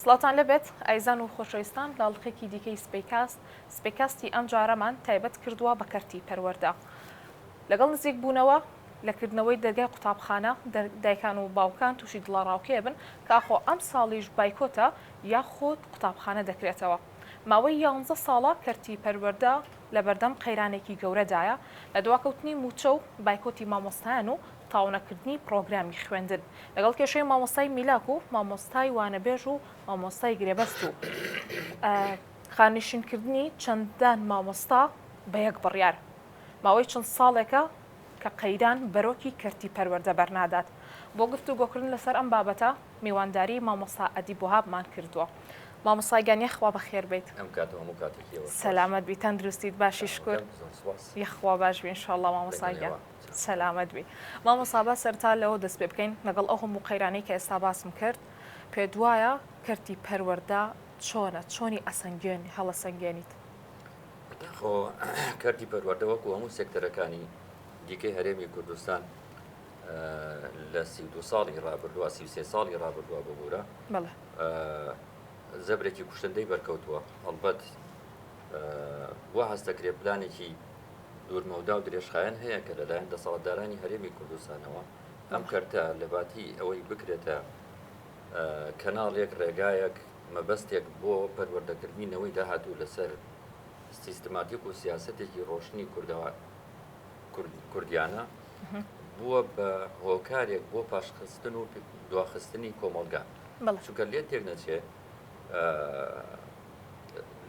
سڵاوتان لێبێت ئایزان و خۆشەویستان لە ئەڵقەیەکی دیکەی سپەیکاست، سپەیکاستی ئەمجارەمان تایبەت کردووە بە کەرتی پەروەردە. لەگەڵ نزیک بوونەوە لە کردنەوەی دەرگای قوتابخانە، دایکان و باوکان تووشی دڵەڕاوکێ بن کە ئاخۆ ئەمساڵیش بایکۆتە یاخود قوتابخانە دەکرێتەوە. ماوەی یانزە ساڵە کەرتی پەروەردە لەبەردەم قەیرانێکی گەورەدایە لە دواکەوتنی مووچە و بایکۆتی مامۆستایان و تەواونەکردنی پڕۆگرامی خوێندن لەگەڵ کێشەی مامۆستای میلاک و مامۆستای وانەبێژ و مامۆستای گرێبەست و خانەنشینکردنی چەندان مامۆستا بە یەک بڕیار. ماوەی چەند ساڵێکە کە قەیران بەرۆکی کەرتی پەروەردە بەرنادات. بۆ گفتوگۆکردن لەسەر ئەم بابەتە میوانداری مامۆستا ئەدیب وەهابمان کردووە. مامۆستا گیان یەخوا بەخێر بێیت. ئەم کات و هەموو کاتێکی ئێوەش باش. سەلامەت بی تەندروستیت باشی شکور. زۆر سوپاس. یەخوا باش بی ان شاءاللە مامۆستا گیان. سەلامەت بی مامۆستا با سەرەتا لەوە دەست پێ بکەین لەگەڵ ئەو هەموو قەیرانەی کە ئێستا باسم کرد پێت وایە کەرتی پەروەردە چۆنە چۆنی ئەسەنگێن هەڵەسەنگێنیت؟ بەداخەوە کەرتی پەروەردە وەکو هەموو سێکتەرەکانی دیکەی هەرێمی کوردستان لە 32 ساڵی ڕابردووە 33 ساڵی ڕابردووە ببوورە زەبرێکی کوشندەی بەرکەوتووە ئەڵبەت وا هەستەکرێ پلانێکی دوورمەودا و درێژخایەن هەیە کە لەلایەن دەسەڵاتدارانی هەرێمی کوردستانەوە ئەم کەرتە لەباتی ئەوەی بکرێتە کەناڵێک ڕێگایەک مەبەستێک بۆ پەروەردەکردنی نەوەی داهاتوو لەسەر سیستماتیک و سیاسەتێکی ڕۆشنی کوردەوە کوردیانە بووە بە هۆکارێک بۆ پاشخستن و دواخستنی کۆمەڵگا چونکە لێ تێک نەچێ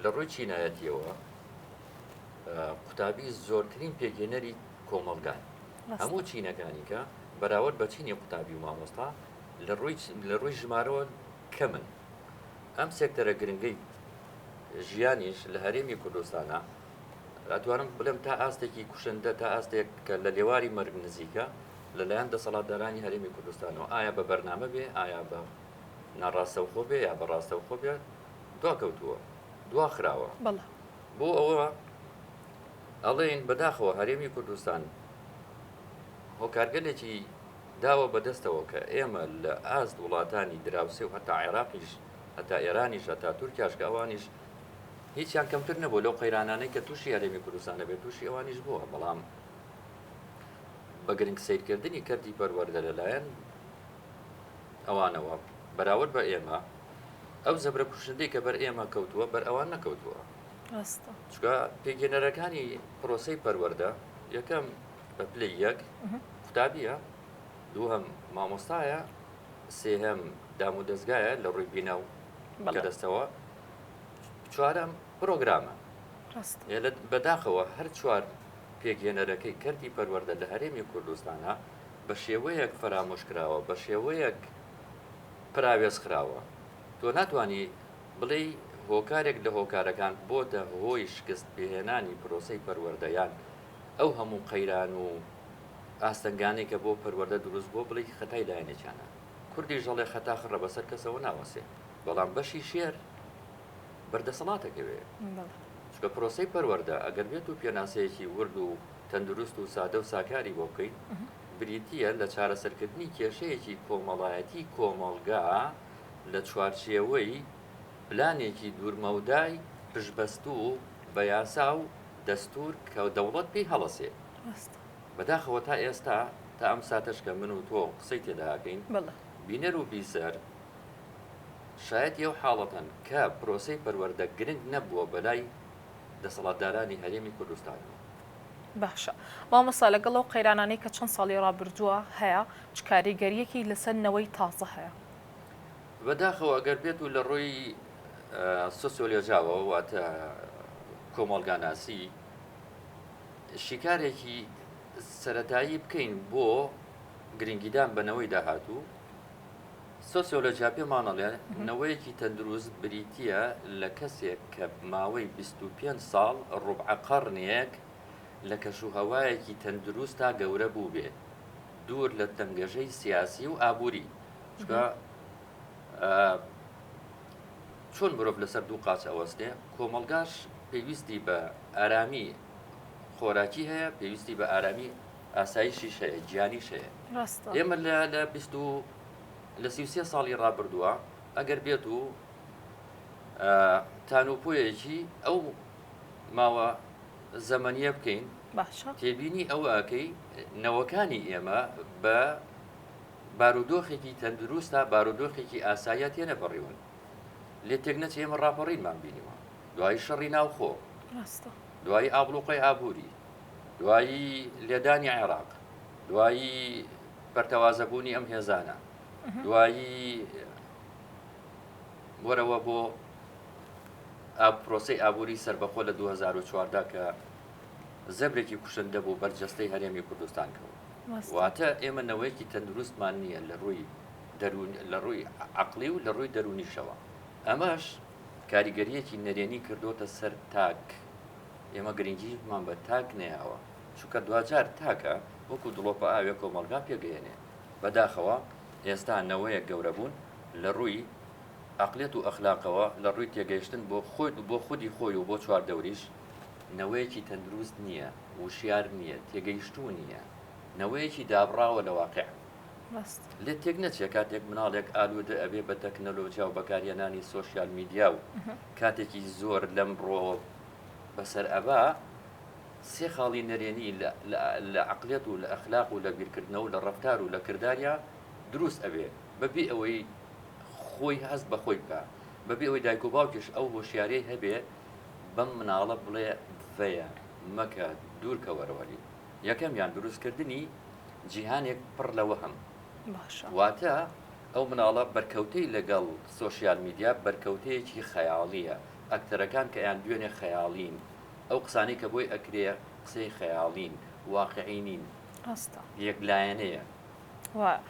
لە ڕووی چینایەتیەوە قوتابی زۆرترین پێکهێنەری کۆمەڵگان هەموو چینەکانی کە بەراورد بە چینی قوتابی و مامۆستا لە ڕووی لە ڕووی ژمارەوە کەمن ئەم سێکتەرە گرنگەی ژیانیش لە هەرێمی کوردستانە ئەتوانم بڵێم تا ئاستێکی کوشندە تا ئاستێک کە لە لێواری مەرگ نزیکە لەلایەن دەسەڵاتدارانی هەرێمی کوردستانەوە ئایا بە بەرنامە بێ ئایا بە ناڕاستەوخۆ بێ یا بە ڕاستەوخۆ بێ دواکەوتووە دواخراوە بۆ ئەوە ئەڵێین بەداخەوە هەرێمی کوردستان هۆکارگەلێکی داوە بەدەستەوە کە ئێمە لە ئاست وڵاتانی دراوسێ و هەتا عێراقیش هەتا ئێرانیش هەتا تورکیاش کە ئەوانیش هیچیان کەمتر نەبوو لەو قەیرانانەی کە تووشی هەرێمی کوردستانە بێت تووشی ئەوانیش بووە بەڵام بە گرنگ سیرکردنی کەرتی پەروەردە لەلایەن ئەوانەوە بەراورد بە ئێمە ئەو زەبرە کوشندەی کە بەر ئێمە کەوتووە بەر ئەوان نەکەوتووە. ڕاستە. چونکە پێکهێنەرەکانی پرۆسەی پەروەردە یەکەم بە پلەی یەک قوتابییە، دووهەم مامۆستایە، سێهەم دامودەزگایە لە ڕووی بینا و کەرەستەوە، چوارەم پرۆگرامە. ڕاستە. بەداخەوە هەر چوار پێکهێنەرەکەی کەرتی پەروەردە لە هەرێمی کوردستانا بە شێوەیەک فەرامۆش کراوە، بە شێوەیەک پراوێز خراوە، تۆ ناتوانی بڵێی هۆکارێک لە هۆکارەکان بۆتە هۆی شکست پێهێنانی پرۆسەی پەروەردە یان ئەو هەموو قەیران و ئاستەنگانەی کە بۆ پەروەردە دروست بووە بڵێی خەتای لایەنێکیانە. کوردیش ئەڵێ خەتا خڕە بەسەر کەسەوە ناوەسێ بەڵام بەشی شێر بەر دەسەڵات ئەکەوێ. چونکە پرۆسەی پەروەردە ئەگەر بێت و پێناسەیەکی ورد و تەندروست و سادە و ساکاری بۆ بکەین بریتییە لە چارەسەرکردنی کێشەیەکی کۆمەڵایەتی کۆمەڵگا لە چوارچێوەی پلانێکی دوورمەودای پشتبەستوو بە یاسا و دەستوور کە دەوڵەت پێی هەڵەسێ. بەداخەوە تا ئێستا تا ئەم ساتەش کە من و تۆ قسەی تێدا ئەکەین بینەر و بیسەر شایەتی ئەو حاڵەتەن کە پرۆسەی پەروەردە گرنگ نەبووە بەلای دەسەڵاتدارانی هەرێمی کوردستانەوە. باشە مامۆستا لەگەڵ ئەو قەیرانانەی کە چەند ساڵی ڕابردووە هەیە چ کاریگەرییەکی لەسەر نەوەی تازە هەیە؟ بەداخەوە ئەگەر بێت و لە ڕووی سۆسیۆلۆژیاوە واتە کۆمەڵگاناسی شیکارێکی سەتایی بکەین بۆ گرنگیدان بە نەوەی داهاتوو سۆسیۆلۆژیا پێمانەڵێ نەوەیەکی تەندروست بریتە لە کەسێک کە ماوەی 25 ساڵ ڕوبعە قەڕنێک لە کەش و هەوایەکی تەندروست تا گەورە بوو بێ دوور لە تەنگەژەی سیاسی و ئابووری چونکە چۆن مرۆڤ لەسەر دوو قاچ ئەوەستێ کۆمەڵگاش پێویستی بە ئارامی خۆراکی هەیە پێویستی بە ئارامی ئاسایشیش هەیە گیانیش هەیە ئێمە لە لە 20 لە 33 ساڵی ڕابردووە ئەگەر بێت و تانوپۆیەکی ئەو ماوە زەمەنیە بکەین باشە تێبینی ئەوە ئەکەی نەوەکانی ئێمە بە بارودۆخێکی تەندروستا بارودۆخێکی ئاساییا تێنەپەڕیون لێ تێک نەچێ ئێمە ڕاپەڕینمان بینیوە دوایی شەڕی ناوخۆ ڕاستە دوایی ئابڵوقەی ئابووری دوایی لێدانی عێراق دوایی پەرتەوازەبوونی ئەم هێزانە دوایی وەرەوە بۆ پرۆسەی ئابووری سەربەخۆ لە 2014 کە زەبرێکی کوشندە بوو بەر جەستەی هەرێمی کوردستان کەوت. واتە ئێمە نەوەیەکی تەندروستمان نییە لە ڕووی دەروون لە ڕووی عەقڵی و لە ڕووی دەروونیشەوە. ئەمەش کاریگەرییەکی نەرێنی کردۆتە سەر تاک. ئێمە گرنگیمان بە تاک نەیاوە. چونکە دواجار تاکە وەکو دڵۆپە ئاوێک کۆمەڵگا پێگەیەنێ. بەداخەوە ئێستا نەوەیەک گەورە بوون لە ڕووی عەقڵیەت و ئەخلاقەوە، لە ڕووی تێگەیشتن بۆ خۆی بۆ خودی خۆی و بۆ چواردەوریش نەوەیەکی تەندروست نییە، وشیار نییە، تێگەیشتوو نییە، نەوەیەکی دابڕاوە لە واقیع. ڕاستە. لێت تێک نەچێ کاتێک مناڵێک ئالوودە ئەبێ بە تەکنەلۆجیا و بەکارهێنانی سۆشیال میدیا و کاتێکی زۆر لەم ڕووەوە بەسەر ئەبا، سێ خاڵی نەرێنی لە عەقڵیەت و لە ئەخلاق و لە بیرکردنەوە و لە ڕەفتار و لە کرداریا دروست ئەبێ بەبێ ئەوەی خۆی هەست بە خۆی بکا، بەبێ ئەوەی دایک و باوکیش ئەو هۆشیاریەی هەبێ بەم مناڵە بڵێ ڤەیە مەکە دوور کەوەرەوە لێی. یەکەمیان دروستکردنی جیهانێک پڕ لە وەهم. باشە. واتە ئەو مناڵە بەرکەوتەی لەگەڵ سۆشیال میدیا بەرکەوتەیەکی خەیاڵییە، ئەکتەرەکان کە ئەیاندوێنێ خەیاڵین، ئەو قسانەی کە بۆی ئەکرێ قسەی خەیاڵین، واقعی نین. ڕاستە. یەکلایەنەیە. وایە.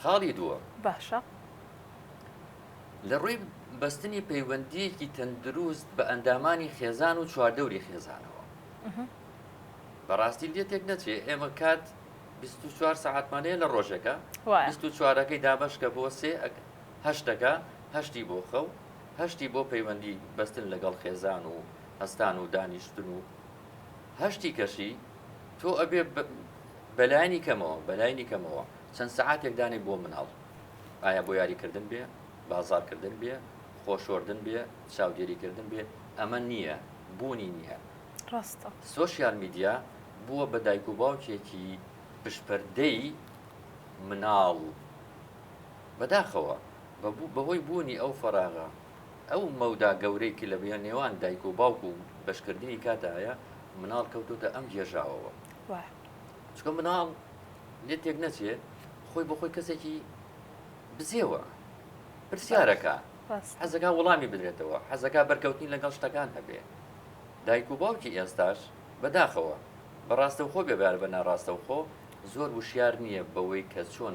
خاڵی دووەم. باشە. لە ڕووی بەستنی پەیوەندییەکی تەندروست بە ئەندامانی خێزان و چواردەوری خێزانەوە. بەڕاستی لێ تێک نەچێ ئێمە کات 24 سەعاتمان هەیە لە ڕۆژێکە 24ەکەی دابەشکە بۆ سێ هەشتەکە هەشتی بۆ خەو هەشتی بۆ پەیوەندی بەستن لەگەڵ خێزان و هەستان و دانیشتن و هەشتی کەشی تۆ ئەبێ بەلایەنی کەمەوە بەلایەنی کەمەوە چەند سەعاتێک دانێ بۆ مناڵ ئایا بۆ یاریکردن بێ بازاڕکردن بێ خۆشۆردن بێ چاودێریکردن بێ ئەمە نییە بوونی نییە. ڕاستە. سۆشیال میدیا بووە بە دایک و باوکێکی پشتپەردەی مناڵ بەداخەوە بەهۆی بوونی ئەو فەراغە ئەو مەودا گەورەی کە لە نێوان دایک و باوک و بەشکردنی کاتا هەیە مناڵ کەوتۆتە ئەم گێژاوەوە چونکە مناڵ لێ تێک نەچێ خۆی بۆ خۆی کەسێکی بزێوە پرسیارەکە حەزەکە وەڵامی بدرێتەوە حەزەکە بەرکەوتنی لەگەڵ شتەکان هەبێ دایک و باوکی ئێستاش بەداخەوە بە ڕاستەوخۆ بێ بە ناڕاستەوخۆ زۆر وشیار نییە بەوەی کە چۆن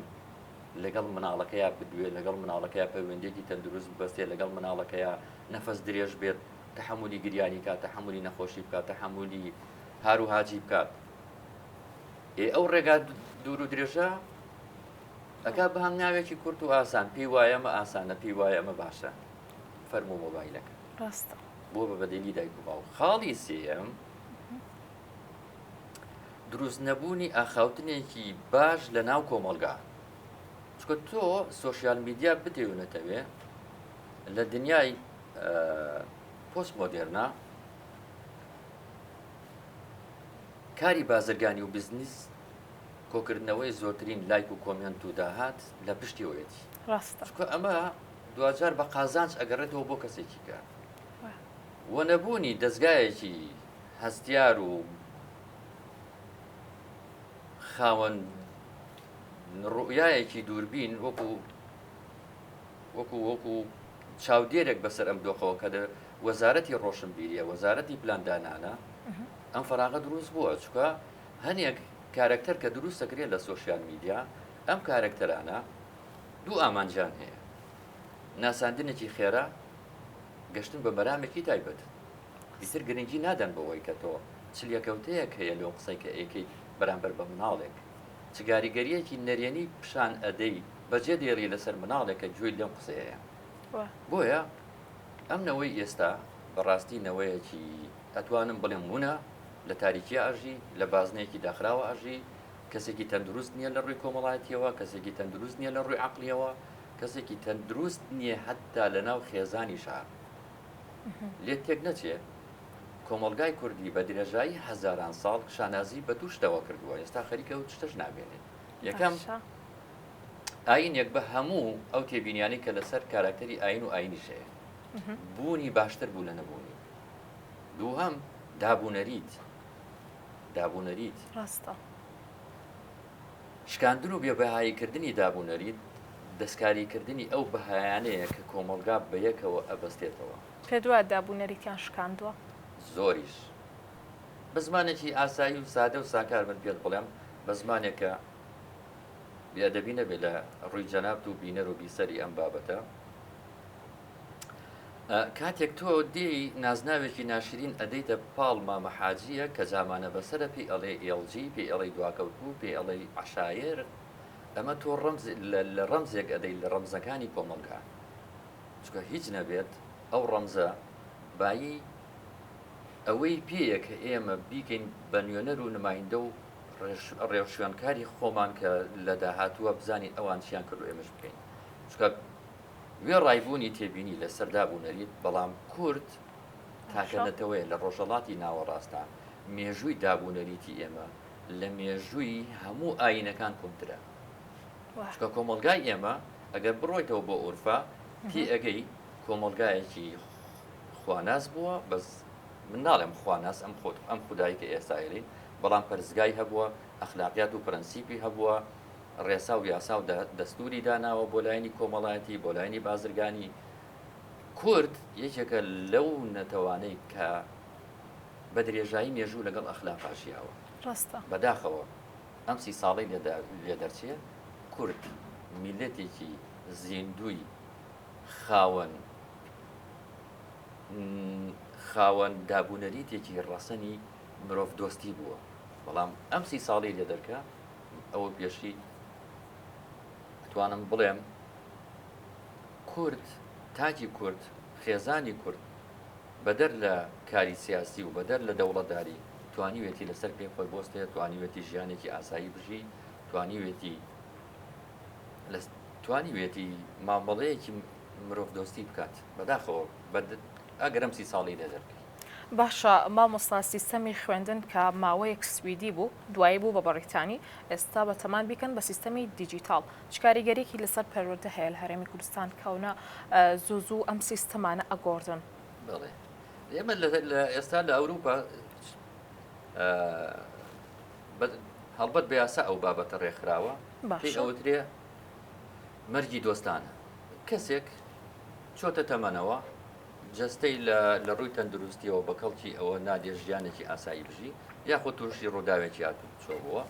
لەگەڵ مناڵەکەیا بدوێ لەگەڵ مناڵەکەیا پەیوەندیەکی تەندروست ببەستێ لەگەڵ مناڵەکەیا نەفەس درێژ بێت تەحەمولی گریانی کات تەحەمولی نەخۆشی بکات تەحەمولی هاروهاجی بکات ئێ ئەو ڕێگا دوور و درێژە ئەکا بە هەنگاوێکی کورت و ئاسان پێی وایە ئەمە ئاسانە پێی وایە ئەمە باشە فەرموو مۆبایلەکە ڕاستە بووە بە بەدیلی دایک و باوک خاڵی سێیەم دروست نەبوونی ئاخاوتنێکی باش لە ناو کۆمەڵگا چونکە تۆ سۆشیال میدیا بتەوێ و نەتەوێ لە دنیای پۆست مۆدێرنا کاری بازرگانی و بزنس کۆکردنەوەی زۆرترین لایک و کۆمێنت و داهات لە پشتیەوەیەتی ڕاستە چونکە ئەمە دواجار بە قازانج ئەگەڕێتەوە بۆ کەسێکی کە و نەبوونی دەزگایەکی هەستیار و خاوەن ڕوئیایەکی دووربین وەکو وەکو وەکو چاودێرێک بەسەر ئەم دۆخەوە کە وەزارەتی ڕۆشنبیریە وەزارەتی پلاندانانە ئەم فەراغە دروست بووە چونکە هەنێک کارەکتەر کە دروست دەکرێت لە سۆشیال میدیا ئەم کارەکتەرانە دوو ئامانجیان هەیە ناساندنێکی خێرا گەشتن بە مەرامێکی تایبەت ئیتر گرنگی نادەن بەوەی کە تۆ چ لێکەوتەیەک هەیە لەو قسەی کە ئەیکەیت بەرامبەر بە مناڵێک چ گاریگەریەکی نەرێنی پیشان ئەدەی بەجێ دێڵی لەسەر مناڵێک کە گوێی لەم قسەیەیە بۆیە ئەم نەوەی ئێستا بەڕاستی نەوەیەکی ئەتوانم بڵێم ونە لە تاریکیا ئەژی لە بازنەیەکی داخراوە ئەژی کەسێکی تەندروست نییە لە ڕووی کۆمەڵایەتیەوە کەسێکی تەندروست نییە لە ڕووی عقلیەوە. کەسێکی تەندروست نییە هەتا لە ناو خێزانیشا لێت تێک نەچێ کۆمەڵگای کوردی بە درێژایی هەزاران ساڵ شانازی بە دوو شتەوە کردووە ئێستا خەریکە ئەو شتەش نامێنێت یەکەم ئاینێک بە هەموو ئەو تێبینیانەی کە لەسەر کاراکتەری ئاین و ئاینیش هەیە بوونی باشتر بوو لە نەبوونی دووهەم دابونەریت دابونەریت ڕاستە شکاندن و بێبەهاییکردنی دابونەریت دەستکاریکردنی ئەو بەهایانەیە کە کۆمەڵگا بەیەکەوە ئەبەستێتەوە. پێت وایە دابونەریتیان شکاندووە؟ زۆریش. بە زمانێکی ئاسایی و سادە و ساکار من پێت بڵێم، بە زمانێک کە بێئەدەبی نەبێت لە ڕووی جەنابت و بینەر و بیسەری ئەم بابەتە، کاتێک تۆ دێی نازناوێکی ناشرین ئەدەیتە پاڵ مامە حاجییە کە جامانە بەسەرە پێی ئەڵێ ئێڵجی پێی ئەڵێی دواکەوتوو پێی ئەڵێی عەشایەر ئەمە تۆ ڕەمز لە ڕەمزێک ئەدەی لە ڕەمزەکانی کۆمەڵگا چونکە هیچ نەبێت ئەو ڕەمزە بایی ئەوەی پێیە کە ئێمە بیکەین بە نوێنەر و نمایندە و ڕێوشوێنکاری خۆمان کە لە داهاتووە بزانین ئەوان چیان کرد و ئێمەش بکەین چونکە وێڕای بوونی تێبینی لەسەر داب و نەریت، بەڵام کورد تاکە نەتەوەیە لە ڕۆژهەڵاتی ناوەڕاستا مێژووی داب و نەریتی ئێمە لە مێژووی هەموو ئایینەکان کۆنترە. چونکە کۆمەڵگای ئێمە ئەگەر بڕۆیتەوە بۆ ئورفا تێئەگەی کۆمەڵگایەکی خواناس بووە، بەس من ناڵێم خواناس ئەم خۆت ئەم خودایی کە ئێستا ئەیڵێین، بەڵام پەرستگای هەبووە، ئەخلاقیات و پرەنسیپی هەبووە، ڕێسا و یاسا و دەستوری داناوە بۆ لایەنی کۆمەڵایەتی، بۆ لایەنی بازرگانی. کورد یەکێکە لەو نەتەوانەی کە بە درێژایی مێژوو لەگەڵ ئەخلاقا ژیاوە. ڕاستە. بەداخەوە ئەم سی ساڵەی لێ دەرچێ کورد میللەتێکی زیندووی خاوەن خاوەن دابونەریتێکی ڕەسەنی مرۆڤدۆستی بووە، بەڵام ئەم سی ساڵەی لێ دەرکا ئەوە پێشی ئەتوانم بڵێم کورد تاکی کورد خێزانی کورد بەدەر لە کاری سیاسی و بەدەر لە دەوڵەتداری توانیوێتی لەسەر پێی خۆی بۆستێ توانیوێتی ژیانێکی ئاسایی بژی توانیوێتی توانیوێتی مامەڵەیەکی مرۆڤدۆستی بکات بەداخەوە ئەگەر ئەم سی ساڵی لێ دەرکەی. باشە مامۆستا سیستەمی خوێندن کە ماوەیەک سویدی بوو دوایی بوو بە بەڕیتانی ئێستا بەتەمان بیکەن بە سیستەمی دیجیتاڵ چ کاریگەریەکی لەسەر پەروەردە هەیە لە هەرێمی کوردستان کەونە زوو زوو ئەم سیستەمانە ئەگۆڕدن؟ بەڵێ ئێمە لە ئێستا لە ئەوروپا هەڵبەت بە یاسا ئەو بابەتە ڕێکخراوە پێی ئەوترێ مەرگی دۆستانە کەسێک چۆتە تەمەنەوە جەستەی لە لە ڕووی تەندروستیەوە بە کەڵکی ئەوە نادێ ژیانێکی ئاسایی بژی یاخود تووشی ڕووداوێکی هاتوچۆ بووە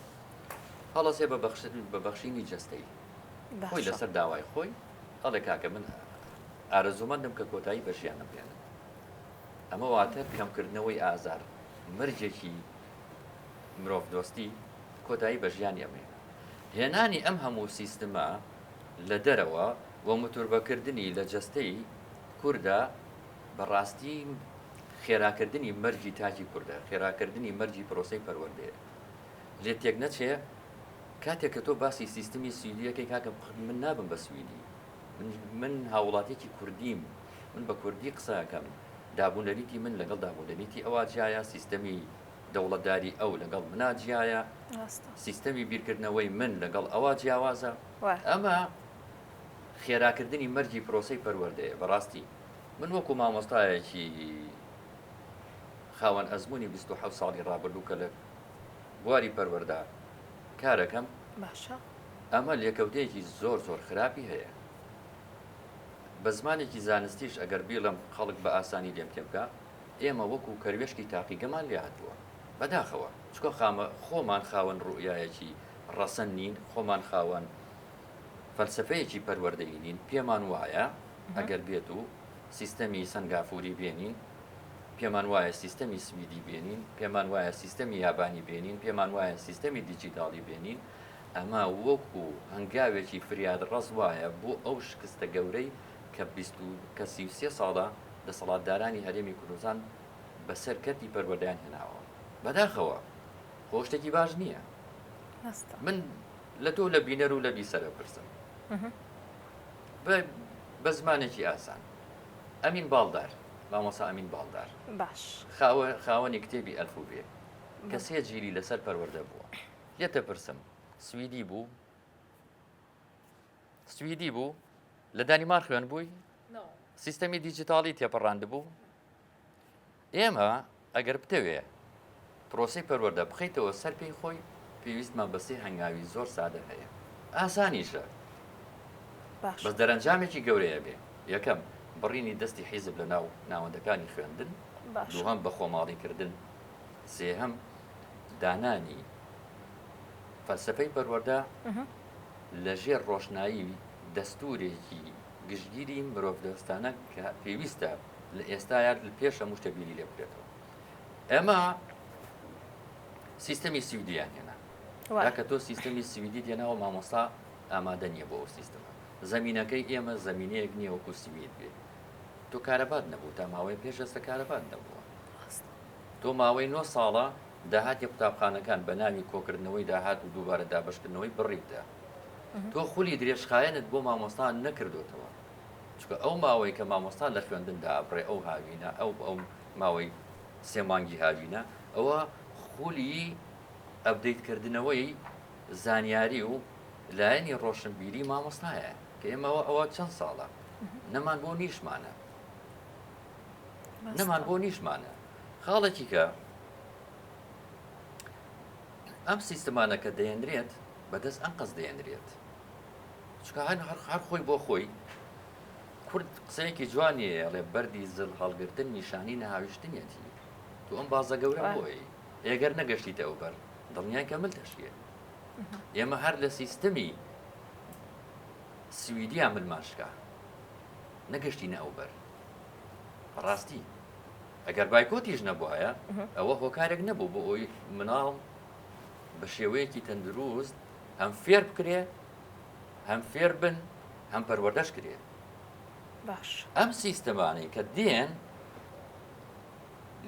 هەڵەسێ بە بەخشن بە بەخشینی جەستەی خۆی لەسەر داوای خۆی ئەڵێ کاکە من ئارەزوومەندم کە کۆتایی بە ژیانم بێنم ئەمە واتە کەمکردنەوەی ئازار مەرجێکی مرۆڤدۆستی کۆتایی بە ژیانی ئەمەیە هێنانی ئەم هەموو سیستمە لە دەرەوە و موتوربەکردنی لە جەستەی کوردە بەڕاستی خێراکردنی مەرگی تاکی کوردە، خێراکردنی مەرگی پرۆسەی پەروەردەیە. لێت تێک نەچێ کاتێک کە تۆ باسی سیستمی سویدی ئەکەی کاکە من نابم بە سویدی من من هاوڵاتیەکی کوردیم من بە کوردی قسە ئەکەم دابونەریتی من لەگەڵ دابونەریتی ئەوا جیایە سیستەمی دەوڵەتداری ئەو لەگەڵ منا جیایە سیستەمی بیرکردنەوەی من لەگەڵ ئەوا جیاوازە ئەمە خێراکردنی مەرگی پرۆسەی پەروەردەیە بەڕاستی من وەکو مامۆستایەکی خاوەن ئەزمموی 27 ساڵی ڕابردوو کە لە بواری پەروەردە کارەکەم باشە ئەمە لێکەوتەیەکی زۆر زۆر خراپی هەیە بە زمانێکی زانستیش ئەگەر بیڵم خەڵک بە ئاسانی لێم تێبگا ئێمە وەکو کەروێشکی تاقیگەمان لێ هاتووە بەداخەوە چکۆ خامە خۆمان خاوەن ڕوئیایەکی ڕەسەن نین خۆمان خاوەن فەلسەفەیەکی پەروەردەیی نین، پێمان وایە ئەگەر بێت و سیستەمی سەنگافوری بێنین، پێمان وایە سیستەمی سویدی بێنین، پێمان وایە سیستەمی یابانی بێنین، پێمان وایە سیستەمی دیجیتاڵی بێنین، ئەمە وەکو هەنگاوێکی فریادڕەس وایە بۆ ئەو شکستە گەورەی کە بیست و کە 33 ساڵە دەسەڵاتدارانی هەرێمی کوردستان بەسەر کەرتی پەروەردەیان هێناوە. بەداخەوە خۆ شتێکی باش نییە. من لە تۆ لە بینەر و لە بیسەر ئەپرسم. بە زمانێکی ئاسان ئەمین باڵدار، مامۆستا ئەمین باڵدار باش. خاوەنی کتێبی ئەلفوبێ کە سێ جیلی لەسەر پەروەردە بووە. لێت دەپرسم سویدی بوو؟ سویدی بوو؟ لە دانیمار خوێن بووی؟ سیستەمی دیجیتاڵی تێپەڕاندبوو؟ ئێمە ئەگەر بتەوێ پرۆسەی پەروەردە بخەیتەوە سەر پێی خۆی، پێویستمان بە سێ هەنگاوی زۆر سادە هەیە. ئاسانیشە، بەس دەرەنجامێکی گەورەی ئەبێ. یەکەم، بڕینی دەستی حیزب لە ناو ناوەندەکانی خوێندن. دووهەم، بە خۆماڵیکردن. سێهەم، دانانی فەلسەفەی پەروەردە لە ژێر ڕۆشنایی دەستوورێکی گشتگیری مرۆڤدۆستانە کە پێویستە لە ئێستایا لە پێش هەموو شتێک بیری لێ بکرێتەوە. ئێمە سیستەمی سویدیان هێنا. کە تۆ سیستەمی سویدی دێناوە مامۆستا ئامادە نییە بۆ ئەو سیستەمە. زەمینەکەی ئێمە زەمینەیەک نییە وەکو سوید بێ. تۆ کارەبات نەبوو تا ماوەی پێش ئێستا کارەبات نەبووە. تۆ ماوەی نۆ ساڵە داهاتی قوتابخانەکان بە ناوی کۆکردنەوەی داهات و دووبارە دابەشکردنەوەی بڕیتە. تۆ خولی درێژخایەنت بۆ مامۆستا نەکردۆتەوە. چونکە ئەو ماوەی کە مامۆستا لە خوێندن دائەبڕێ ئەو هاوینە ئەو ئەو ماوەی سێ مانگی هاوینە ئەوە خولی update کردنەوەی زانیاری و لایەنی ڕۆشنبیری مامۆستایە کە ئێمەوە ئەوە چەند ساڵە نەمان بۆ نیشمانە نەمان بۆ نیشمانە خاڵێکی کە ئەم سیستمانە کە دەێنرێت بەدەست ئەم قەس دەێنرێت چونکە هەر هەر خۆی بۆ خۆی کورد قسەیەکی جوانی هەیە ئەڵێ بەردی زل هەڵگرتن نیشانی نەهاویشتنیەتی تۆ ئەم بازە گەورە بۆی ئێگەر نەگەشتیتە ئەو بەر دڵنیای کە مل دەشکێ ئێمە هەر لە سیستمی سویدیا ملمان شکا نەگەشتینە ئەو بەر ڕاستی ئەگەر بایکۆتیش نەبوایە ئەوە هۆکارێک نەبوو بۆ ئەوی مناڵ بە شێوەیەکی تەندروست هەم فێر بکرێ هەم فێر بن هەم پەروەردەش کرێ. باش. ئەم سیستەمانەی کە دێن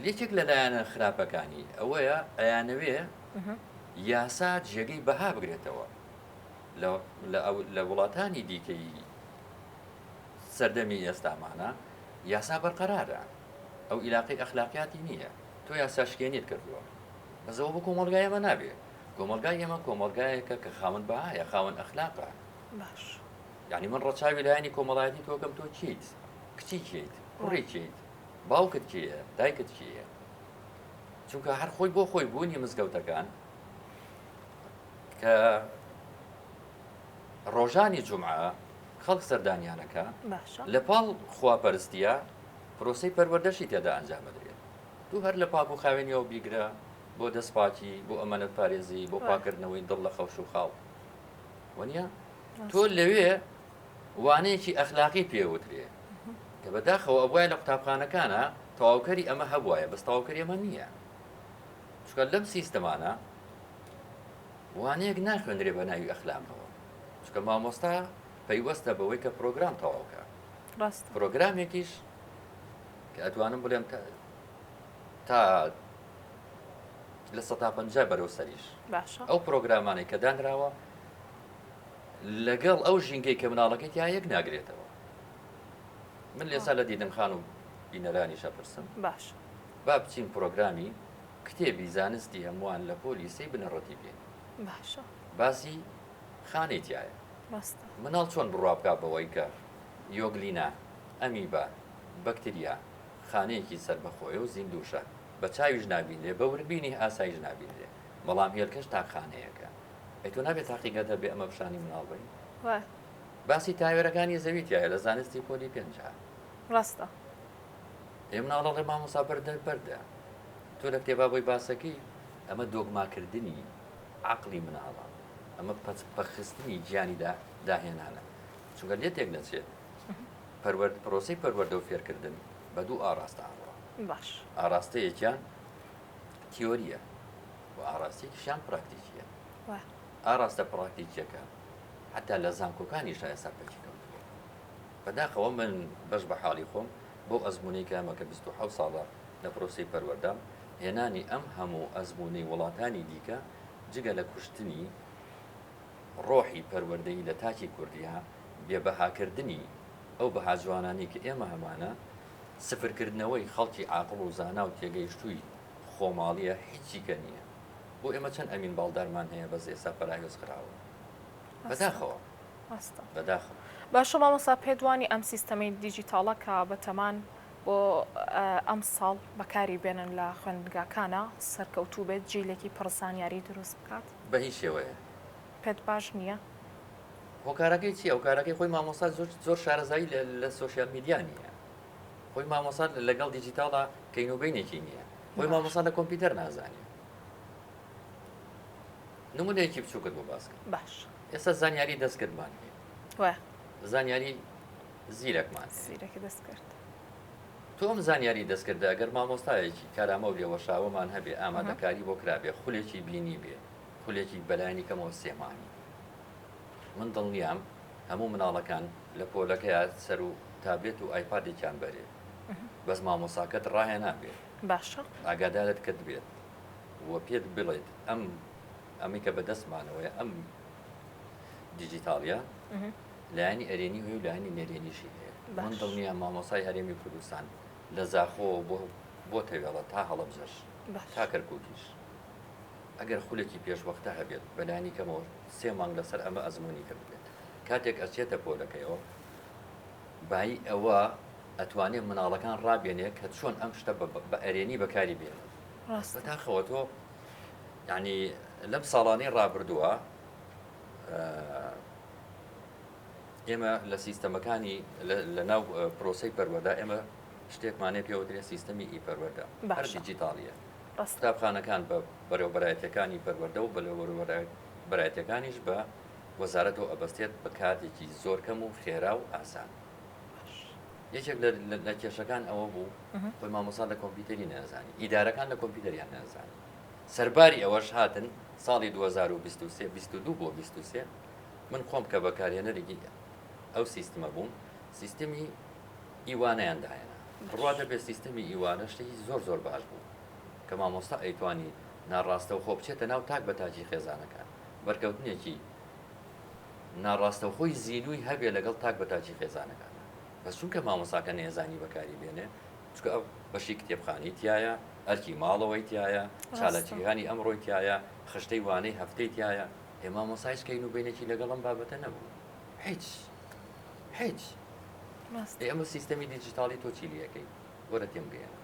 یەکێک لە لایەنە خراپەکانی ئەوەیە ئەیانەوێ یاسا جێگەی بەها بگرێتەوە لە وڵاتانی دیکەی سەردەمی ئێستامانە یاسا بەرقەرارە ئەو ئیلاقەی ئەخلاقیاتی نییە تۆ یاسا شکێنیت کردووە بەس ئەوە بۆ کۆمەڵگای ئێمە نابێ کۆمەڵگای ئێمە کۆمەڵگایەکە کە خاوەن بەهایە خاوەن ئەخلاقە باش یعنی من ڕەچاوی لایەنی کۆمەڵایەتی تۆکەم تۆ کێیت کچی کێیت کوڕی کێیت باوکت کێیە دایکت کێیە چونکە هەر خۆی بۆ خۆی بوونی مزگەوتەکان کە ڕۆژانی جمعە خەڵک سەردانیانەکە لە پاڵ خواپەرستیە پرۆسی پەروەردەشی تێدا ئەنجام بدرێت تو هەر لە پاک و خاوێنیەوە بیگرە بۆ دەست پاکی، بۆ ئەمانەت پارێزی، بۆ پاکردنەوەی دڵ لە خەوش و خاڵ. وەنیە؟ تۆ لەوێ وانەیەکی ئەخلاقی پێوترێ کە بەداخەوە ئەبوایە لە قوتابخانەکانە تەواوکەری ئەمە هەبوایە بەس تەواوکەری ئەمە نییە چونکە لەم سیستەمانە وانەیەک ناخوێندرێ بە ناوی ئەخلاقەوە چونکە مامۆستا پەیوەستە بەوەی کە پرۆگرام تەواوکە ڕاست پرۆگرامێکیش کە ئەتوانم بڵێم تا 50% بەرەو سەریش باشە ئەو پرۆگرامانەی کە دانراوە لەگەڵ ئەو ژینگەی کە مناڵەکەی تیا یەک ناگرێتەوە من لێسا لە دیدن خان و بینەرانیش ئەپرسم باش با بچین پرۆگرامی کتێبی زانستی هەمووان لە پۆلی سێی بنەڕەتی بکەین باشە باسی خانەی تایە ڕاستە مناڵ چۆن بڕوا بکا بەوەی کە یۆگلینا ئەمیبا بەکتریا خانەیەکی سەربەخۆیە و زیندووشە، بە چاویش نابینرێ، بە وردبینی ئاساییش نابینرێ، بەڵام هێلکەش تاکخانەیەکە. ئەی تۆ نابێ تاقیگەت هەبێ ئەمە پیشانی مناڵ بەی؟ وایە. باسی تاوێرەکانی زەوی تیایە لە زانستی پۆلی پێنجا. ڕاستە. ئێ مناڵ ئەڵێ مامۆستا بەردە بەردە. تۆ لە کتێبا بۆی باسەکەی ئەمە دۆگماکردنی عەقڵی مناڵە، ئەمە پەکخستنی گیانی داهێنانە. چونکە لێ تێک نەچێ پەروەرد پرۆسەی پەروەردە و فێرکردن بە دوو ئاڕاستە ئەڕوا. باش. ئاڕاستەیەکیان تیۆرییە و ئاڕاستەیەکیشیان پراکتیکییە. وا. ئاڕاستە پراکتیکییەکە حەتا لە زانکۆکانیشا ئێستا پەکی کەوتووە. بەداخەوە من بەش بە حاڵی خۆم بەو ئەزموونەی کە هەمە کە 27 ساڵە لە پرۆسەی پەروەردەم، هێنانی ئەم هەموو ئەزموونەی وڵاتانی دیکە جگە لە کوشتنی ڕۆحی پەروەردەیی لە تاکی کوردیا. بێبەهاکردنی ئەو بەها جوانانەی کە ئێمە هەمانە، سفرکردنەوەی خەڵکی عاقڵ و زانا و تێگەیشتووی خۆماڵییە هیچی کە نییە. بۆ ئێمە چەند ئەمین باڵدارمان هەیە بەس ئێستا پەراوێز خراون. بەداخەوە. ڕاستە. بەداخەوە. باشە مامۆستا پێت وانی ئەم سیستەمەی دیجیتاڵە کە بەتەمان بۆ ئەمساڵ بەکاری بێنن لە خوێندنگاکانا سەرکەوتوو بێت جیلێکی پڕ زانیاری دروست بکات؟ بە هیچ شێوەیەک. پێت باش نییە؟ هۆکارەکەی چییە؟ هۆکارەکەی خۆی مامۆستا زۆر زۆر شارەزایی لە سۆشیال میدیا نییە. خۆی مامۆستا لەگەڵ دیجیتاڵا کەین و بینێکی نییە. خۆی مامۆستا لە کۆمپیوتەر نازانێ. نمونەیەکی بچووکت بۆ باس کەم. باش. ئێستا زانیاری دەستکردمان هەیە. وایە. زانیاری زیرەکمان هەیە. زیرەکی دەستکرد. تۆ ئەم زانیاری دەستکردە ئەگەر مامۆستایەکی کارامە و لێوەشاوەمان هەبێ ئامادەکاری بۆ کرابێ خولێکی بینی بێ خولێکی بەلایەنی کەمەوە سێ مانگی من دڵنیام هەموو مناڵەکان لە پۆلەکەیا سەرو تابلێت و ئایپادێکیان بەرێ بەس مامۆساکەت ڕاهێنا بێ باشە ئاگادارت کردبێت و پێت بڵێت ئەم ئەمەی کە بەدەستمانەوەیە ئەم دیجیتاڵیە لایەنی ئەرێنی هەیە و لایەنی نەرێنیشی هەیە من دڵنیام مامۆسای هەرێمی کوردستان لە زاخۆوە بۆ بۆ تەوێڵە تا هەڵەبجەش تا کەرکووکیش ئەگەر خولێکی پێشوەختە هەبێت بەلانی کەمەوە سێ مانگ لەسەر ئەمە ئەزمموی کردبێت کاتێک ئەچێتە پۆلەکەیەوە بایی ئەوە ئەتوانێت مناڵەکان ڕابێنێ کە چۆن ئەم شتە بە ئەرێنی بەکاری بێنن بەداخەوە تۆ یعنی لەم ساڵانەی ڕابردووە ئێمە لە سیستەمەکانی لە ناو پرۆسی پەروەدا ئێمە شتێکمانەیە پێوترێ سیستەمی ئی پەروەردە هەر دیجیتاڵیە قوتابخانەکان بە بەرێوبەرایەتەکانی پەروەردە و بەرێوبەرایەتەکانیش بە وەزارەتەوە ئەبەستێت بە کاتێکی زۆر کەم و خێرا و ئاسان. یەکێک لە کێشەکان ئەوە بوو خۆی مامۆسا لە کۆمپیوتەری نازانی ئیدارەکان لە کۆمپیوتەریان نازانی سەرباری ئەوەش هاتن ساڵی 2023 22 بۆ 23 من خۆم کە بەکارهێنەرێکی ئەو سیستمە بووم سیستمی ئیوانەیان داهێنا بڕوا دەبێت سیستمی ئیوانە شتێکی زۆر زۆر باش بوو کە مامۆستا ئەیتوانی ناڕاستەوخۆ بچێتە ناو تاک بە تاکی خێزانەکان بەرکەوتنێکی ناڕاستەوخۆی زینووی هەبێ لەگەڵ تاک بە تاکی خێزانەکان بەس چونکە مامۆساکە نێزانی بەکاری بێنێ چونکە ئەو بەشی کتێبخانەی تایە ئەرکی ماڵەوەی تایە چالاکیەکانی ئەمڕۆی تایە خشتەی وانەی هەفتەی تایە ئێ مامۆستا هیچ کەین و بینێکی لەگەڵ ئەم بابەتە نەبوو هیچ هیچ ئێ ئەمە سیستەمی دیجیتاڵی تۆ چی لەکەی وەرە تێم گەیەنە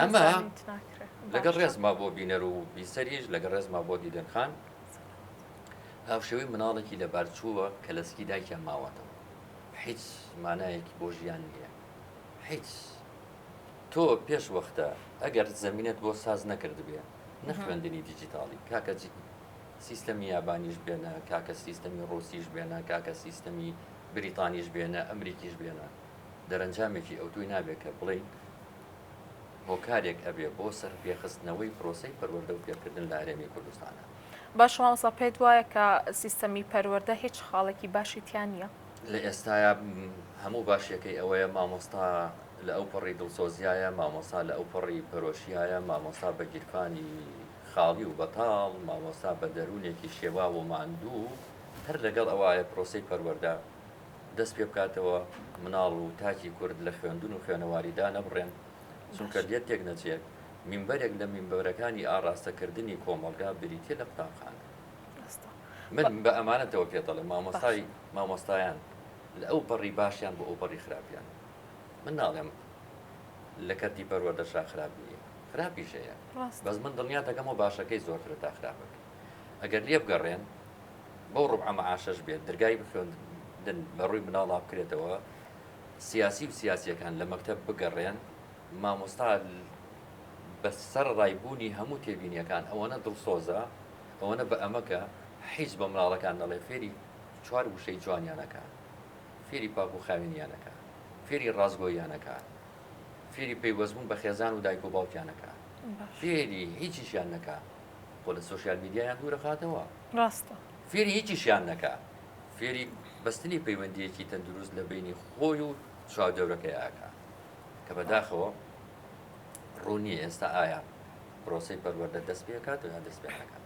ئەمە لەگەڵ ڕێزما بۆ بینەر و بیسەریش لەگەڵ ڕێزما بۆ دیدەن خان هاوشێوەی مناڵێکی لەبارچووە کە لە سکی دایکیان ماوەتەوە هیچ مانایەکی بۆ ژیان نییە هیچ تۆ پێش وەختە ئەگەر زمینەت بۆ ساز نەکردبێ نەخوێندنی دیجیتاڵی کاکە سیستەمی یابانیش بێنە کاکە سیستەمی ڕوسیش بێنە کاکە سیستەمی بریتانیش بێنە ئەمریکیش بێنە دەرەنجامێکی ئەوتۆی نابێت کە بڵێین هۆکارێک ئەبێ بۆ سەرپێخستنەوەی پرۆسەی پەروەردە و فێرکردن لە هەرێمی کوردستانا. باشە مامۆستا پێت وایە کە سیستەمی پەروەردە هیچ خاڵێکی باشی تیا نییە؟ لە ئێستایا هەموو باشیەکەی ئەوەیە مامۆستا لە ئەوپەڕی دڵسۆزیایە، مامۆستا لە ئەوپەڕی پەرۆشیایە، مامۆستا بە گیرفانی خاڵی و بەتاڵ، مامۆستا بە دەروونێکی شێواو و ماندوو، هەر لەگەڵ ئەوایە پرۆسەی پەروەردە دەست پێ بکاتەوە، مناڵ و تاکی کورد لە خوێندن و خوێنەواری دانەبڕێن، چونکە لێت تێک نەچێت مینبەرێک لە مینبەرەکانی ئاڕاستەکردنی کۆمەڵگا بریتیە لە قوتابخانە. من بە ئەمانەتەوە پێت دەڵێم مامۆستای مامۆستایان لە ئەو پەڕی باشیان بۆ ئەو پەڕی خراپیان من ناڵێم لە کەرتی پەروەردەشا خراپ نییە خراپیش هەیە بەس من دڵنیات دەکەمەوە باشەکەی زۆرترە تا خراپەکەی ئەگەر لێ بگەڕێن بەو ڕوبعە مەعاشەش بێت دەرگای بخوێندن بە ڕووی مناڵا بکرێتەوە سیاسی و سیاسیەکان لە مەکتەب بگەڕێن مامۆستا بە سەرڕای بوونی هەموو تێبینیەکان ئەوەنە دڵسۆزە ئەوەنە بە ئەمەکە حیز بە مناڵەکان دەڵێ فێری چوار وشەی جوانیانەکە فێری پاک و خاوێنیانەکە فێری ڕاستگۆیانەکە فێری پەیوەستبوون بە خێزان و دایک و باوکیانەکە فێری هیچیشیان نەکا خۆ لە سۆشیال میدیایان دوورەخاتەوە ڕاستە فێری هیچیشیان نەکا فێری بەستنی پەیوەندیەکی تەندروست لە بینی خۆی و چواردەورەکەی ئاکا کە بەداخەوە ڕوون نییە ئێستا ئایا پرۆسەی پەروەردە دەست پێکات و یان دەست پێ ناکات.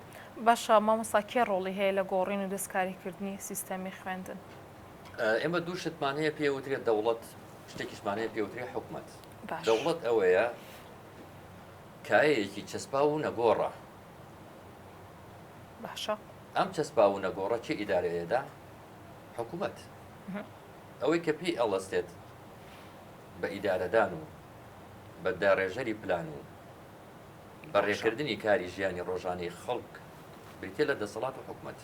باشە مامۆستا کێ ڕۆڵی هەیە لە گۆڕین و دەستکاریکردنی سیستەمی خوێندن؟ ئێمە دوو شتمان هەیە پێ وترێت دەوڵەت، شتێکیشمان هەیە پێ وترێت حکومەت. دەوڵەت ئەوەیە کایەیەکی چەسپاو و نەگۆڕە. باشە. ئەم چەسپاو و نەگۆڕە کێ ئیدارەی ئەدا؟ حکومەت. ئەوەی کە پێی ئەڵەستێت بە ئیدارەدان و بە داڕێژەری پلان و بە ڕێکردنی کاری ژیانی ڕۆژانەی خەڵک بریتیە لە دەسەڵات و حکومەت.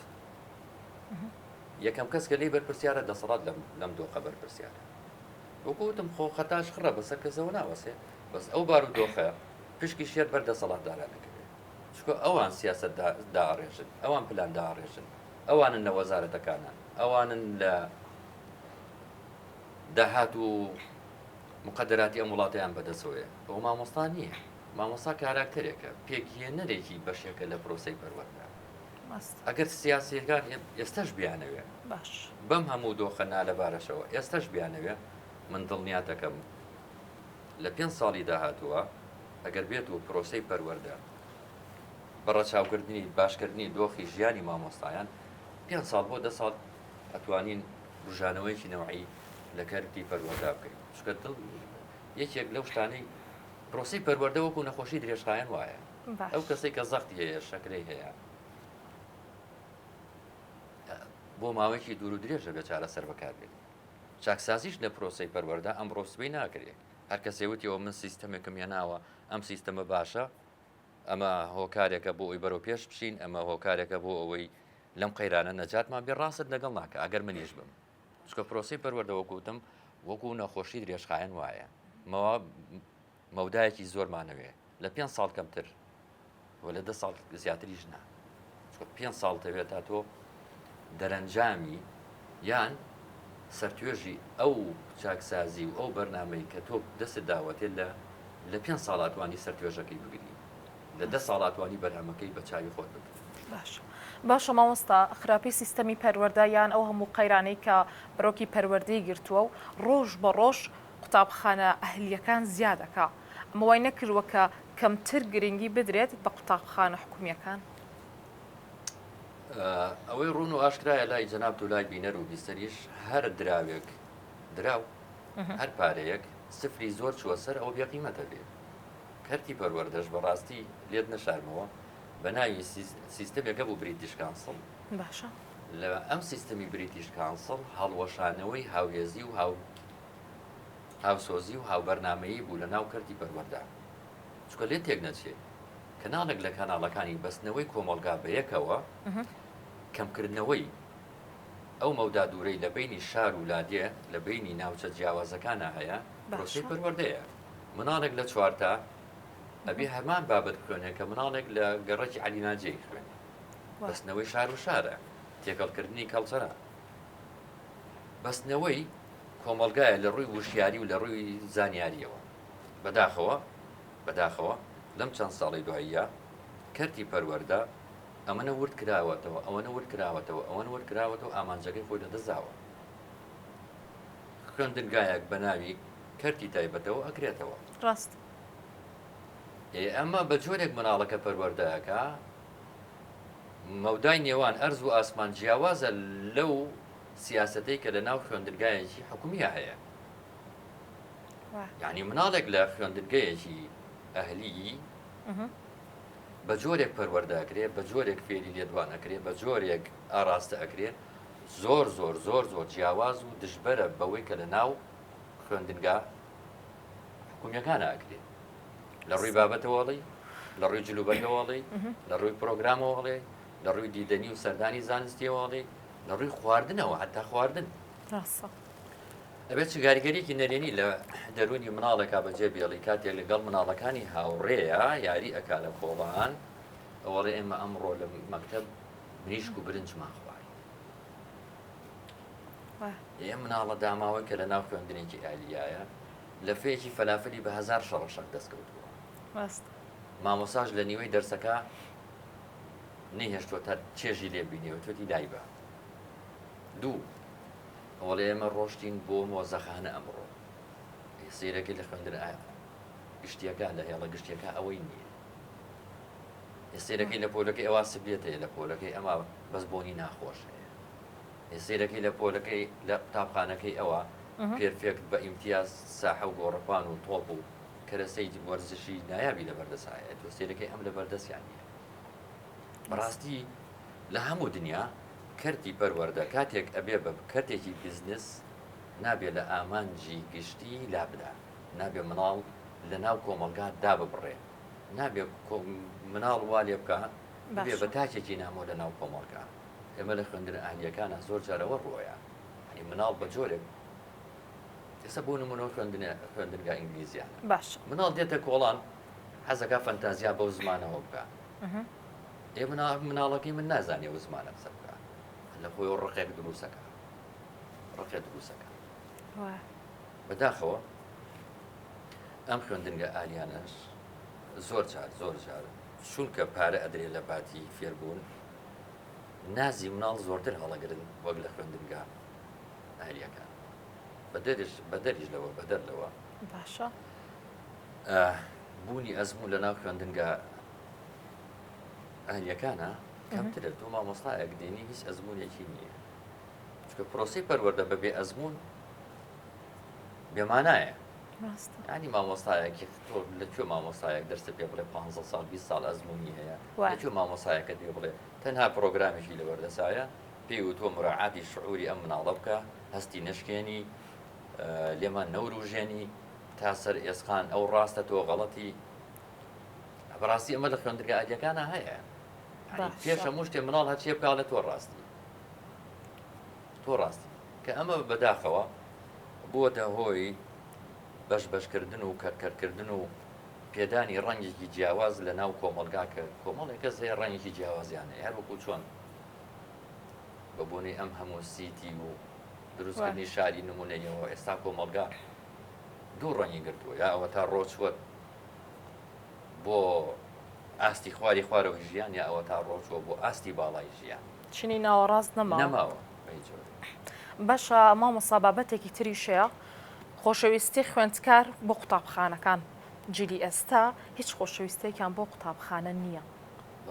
یەکەم کەس کە لێی بەرپرسیارە دەسەڵات لەم دۆخە بەرپرسیارە. وەکو وتم خۆ خەتاش خڕە بەسەر کەسەوە ناوەسێ، بەس ئەو بارودۆخە پشکی شێر بەر دەسەڵاتداران ئەکەوێ. چونکە ئەوان سیاسەت دائەڕێژن، ئەوان پلان دائەڕێژن، ئەوانن لە وەزارەتەکانان، ئەوانن لە داهات و مقەدەراتی ئەم وڵاتەیان بەدەستەوەیە. ئەوە مامۆستا نییە. مامۆستا کاراکتەرێکە، پێکهێنەرێکی بەشێکە لە پرۆسەی پەروەردە. ئەگەر سیاسییەکان ئێستەش بیانەوێ بەم هەموو دۆخە نالەبارەشەوە ئێستەش بیانەوێ، من دڵنیاتەکەم لە پێنج ساڵی داهاتووە ئەگەر بێت و پرۆسەی پەروەردە بە ڕەچاوکردنی باشکردنی دۆخی ژیانی مامۆستایان پێنج ساڵ بۆ دە ساڵ ئەتوانین بوژانەوەیەکی نەوعی لە کەرتی پەروەردە بکەین. چونکە دڵ یەکێک لەو شتانەی پرۆسەی پەروەردە وەکو نەخۆشی درێژخایەن وایە. ئەو کەسەی کە زەختی هەیە، شەکرەی هەیە، بۆ ماوەیەکی دوور و درێژ دەبێت چارەسەر بەکاربێنێ. چاکسازیش لە پرۆسەی پەروەردە ئەمڕۆ سبەی ناکرێ. هەر کەسێ وتی ئەوە من سیستەمێکم هێناوە، ئەم سیستەمە باشە، ئەمە هۆکارێکە بۆ ئەوەی بەرەو پێش بچین، ئەمە هۆکارێکە بۆ ئەوەی لەم قەیرانە نەجاتمان بێ، ڕاستت لەگەڵ ناکا ئەگەر منیش بم. چونکە پرۆسەی پەروەردە وەکو وتم وەکو نەخۆشی درێژخایەن وایە. مەوا مەودایەکی زۆرمانەوێ لە پێنج ساڵ کەمتر و لە دە ساڵ زیاتریش نا. چونکە پێنج ساڵ دەوێت تا تۆ دەرەنجامی یان سەرتوێژی ئەو چاکسازی و ئەو بەرنامەی کە تۆ دەستت داوەتێ لە لە پێنج ساڵ ئەتوانی سەرتوێژەکەی بگری لە دە ساڵ ئەتوانی بەرهەمەکەی بە چاوی خۆت بگری. باشە باشە مامۆستا خراپی سیستەمی پەروەردە یان ئەو هەموو قەیرانەی کە بەرۆکی پەروەردەی گرتووە و ڕۆژ بە ڕۆژ قوتابخانە ئەهلییەکان زیاد ئەکا ئەمە وای نەکردووە کە کەمتر گرنگی بدرێت بە قوتابخانە حکومییەکان؟ ئەوەی ڕوون و ئاشکرایە لای جەنابت و لای بینەر و بیسەریش هەر دراوێک دراو هەر پارەیەک سفری زۆر چووە سەر ئەوە بێقیمەتە بێ کەرتی پەروەردەش بەڕاستی لێت نەشارمەوە بە ناوی سیستمێکە بوو British Council باشە لە ئەم سیستمی British Council هەڵوەشانەوەی هاوهێزی و هاو هاوسۆزی و هاوبەرنامەیی بوو لە ناو کەرتی پەروەردە چونکە لێت تێک نەچێ کەناڵێک لە کەناڵەکانی بەستنەوەی کۆمەڵگا بەیەکەوە کەمکردنەوەی ئەو مەودا دوورەی لە بەینی شار و لادێ لە بەینی ناوچە جیاوازەکانا هەیە پرۆسەی پەروەردەیە. مناڵێک لە چوارتا ئەبێ هەمان بابەت بخوێنێ کە مناڵێک لە گەڕەکی عەلی ناجێی خوێنێ. بەستنەوەی شار و شارە، تێکەڵکردنی کەڵچەرە. بەستنەوەی کۆمەڵگایە لە ڕووی وشیاری و لە ڕووی زانیارییەوە. بەداخەوە بەداخەوە لەم چەند ساڵەی دواییە کەرتی پەروەردە ئەمەنە ورد کراوەتەوە، ئەوەنە ورد کراوەتەوە، ئەوەنە ورد کراوەتەوە ئامانجەکەی خۆی لەدەست داوە. خوێندنگایەک بە ناوی کەرتی تایبەتەوە ئەکرێتەوە. ڕاست. ئێ ئەمە بە جۆرێک مناڵەکە پەروەردە ئەکا مەودای نێوان ئەرز و ئاسمان جیاوازە لەو سیاسەتەی کە لە ناو خوێندنگایەکی حکومییا هەیە. یانی مناڵێک لە خوێندنگەیەکی ئەهلیی بە جۆرێک پەروەردە ئەکرێ، بە جۆرێک فێری لێدوان ئەکرێ، بە جۆرێک ئاراستە ئەکرێ، زۆر زۆر زۆر زۆر جیاواز و دژبەرە بەوەی کە لە ناو خوێندنگا حکومیەکانە ئەکرێ. لە ڕووی بابەتەوە ئەڵێی، لە ڕووی جلوبەرگەوە ئەڵێی، لە ڕووی پرۆگرامەوە ئەڵێی، لە ڕووی دیدەنی و سەردانی زانستیەوە ئەڵێی، لە ڕووی خواردنەوە، هەتا خواردن. ڕاستە. ئەبێت چ کاریگەریەکی نەرێنی لە دەروونی مناڵێکا بەجێ بێڵی کاتێک لەگەڵ مناڵەکانی هاوڕێیە یاری ئەکا لە کۆڵان ئەوەڵێ ئێمە ئەمڕۆ لە مەکتەب مریشک و برنجمان خوارد ئێ مناڵە داماوە کە لە ناو خوێندنێکی ئالیایە لەفەیەکی فەلافلی بە هەزار شەڕەشەق دەستکەوتووە ڕاست مامۆساش لە نیوەی دەرسەکە نەیهێشتووە تا چێژی لێ بینێ وتوێتی دایبە دوو ئەوەڵێ ئێمە ڕۆشتین بۆ مۆزەخانە ئەمڕۆ. ئێ سەیرەکەی لە خوێندن گشتیەکە لە هێڵە گشتیەکە ئەوەی نییە. سەیرەکەی لە پۆلەکەی ئەوا سبلێت هەیە لە پۆلەکەی ئەما بەس بۆنی ناخۆش هەیە. سەیرەکەی لە پۆلەکەی لە قوتابخانەکەی ئەوە پێرفێکت بە ئیمتیاز ساحە و گۆڕەپان و تۆپ و کەرەسەی وەرزشی نایابی لەبەردەست هەیە تۆ سەیرەکەی ئەم لەبەردەستیان نییە. بەڕاستی لە هەموو دنیا کەرتی پەروەردە کاتێک ئەبێ بە کەرتێکی بزنس نابێ لە ئامانجی گشتی لابدا نابێ مناڵ لە ناو کۆمەڵگا داببڕێ نابێ مناڵ وا لێ بکا ببێ بە تاکێکی نامۆ لە ناو کۆمەڵگا ئێمە لە خوێندنە ئەهلیەکانە زۆر جارەوە ڕۆیە هەنی مناڵ بە جۆرێک ئێستا بۆ نمونە خوێندنە خوێندنگا ئینگلیزیانە باش مناڵ دێتە کۆڵان حەزەکە فەنتازیا بەو زمانەوە بکە ئێ مناڵەکەی من نازانێ ئەو زمانە قسە بکە لە خۆی ڕقێک دروستەکە ڕقێ دروستەکە بەداخەوە ئەم خوێندنگە ئالیانەش زۆر جار زۆر جار چونکە پارە ئەدرێ لە باتی فێربوون نازی مناڵ زۆرتر هەڵەگرن وەک لە خوێندنگا ئالیەکان بەدەریش بەدەریش لەوە بەدەر لەوە باشە بوونی ئەزموون لە ناو خوێندنگا ئەهلیەکانە کەمترە تۆ مامۆستایەک دێنی هیچ ئەزمونێکی نییە چونکە پرۆسی پەروەردە بەبێ ئەزمون بێمانایە ینی مامۆستایەکی تۆ لە کوێ مامۆستایەک دەرسە پێ بڵێ 15 ساڵ 20 ساڵ ئەزمموی هەیە لە کوێ مامۆستایەکە پێ بڵێ تەنها پرۆگرامێکی لەبەردەسایە پێی و تۆ مراعاتی شعوری ئەم مناڵە بکە هەستی نشکێنی لێمان نەوروژێنی تا سەر ئێسقان ئەو ڕاستە تۆ غەڵەتی بەڕاستی ئەمە لە خوێندنگە ئادیەکانە هەیە پێش هەموو شتێ مناڵ هەرچێ بکاڵێ تۆ ڕاستی تۆ ڕاستی کە ئەمە بەداخەوە بووەتە هۆی بەش بەشکردن و کەرکەرکردن و پێدانی ڕەنگێکی جیاواز لە ناو کۆمەلگا کە کۆمەڵێک کەس هەیە ڕەنگێکی جیاوازیان هەیە هەر وەکو چۆن بە بۆنەی ئەم هەموو سیتی و دروستکردنی شاری نمونەیەوە ئێستا کۆمەلگا دوو ڕەنگی گرتووە یا ئەوە تا ڕۆچووە بۆ ئاستی خواری خوارەوەی ژیان یا ئەوە تا ڕۆچووە بۆ ئاستی باڵای ژیان. چینی ناوەڕاست نەماوە. نەماوە بە هیچ جۆرێک. باشە مامۆستا بابەتێکی تریش هەیە خۆشەویستی خوێندکار بۆ قوتابخانەکان جیلی ئێستا هیچ خۆشەویستێکیان بۆ قوتابخانە نییە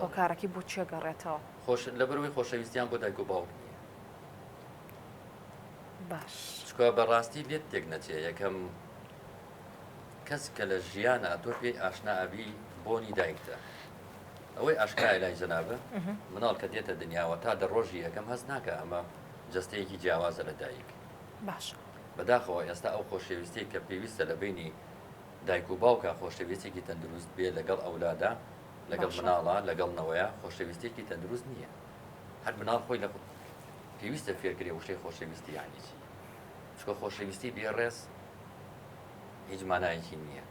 هۆکارەکەی بۆ چیە گەڕێتەوە؟ خۆش لەبەرئەوەی خۆشەویستیان بۆ دایک و باوک نییە. باش. چونکە بەڕاستی لێت تێک نەچێ یەکەم کەس کە لە ژیانا تۆ پێی ئاشنا ئەبی بۆنی دایکتە ئەوەی ئاشکرایە لای جەنابت مناڵ کە دێتە دنیاوە تا دە ڕۆژی یەکەم هەست ناکە ئەمە جەستەیەکی جیاوازە لە دایک باش بەداخەوە ئێستا ئەو خۆشەویستی کە پێویستە لە بینی دایک و باوکە خۆشەویستێکی تەندروست بێ لەگەڵ ئەولادا لەگەڵ مناڵە لەگەڵ نەوەیە خۆشەویستێکی تەندروست نییە هەر مناڵ خۆی لە پێویستە فێرکرێ وشەی خۆشەویستی یانی چی چونکە خۆشەویستی بێ ڕێز هیچ مانایەکی نییە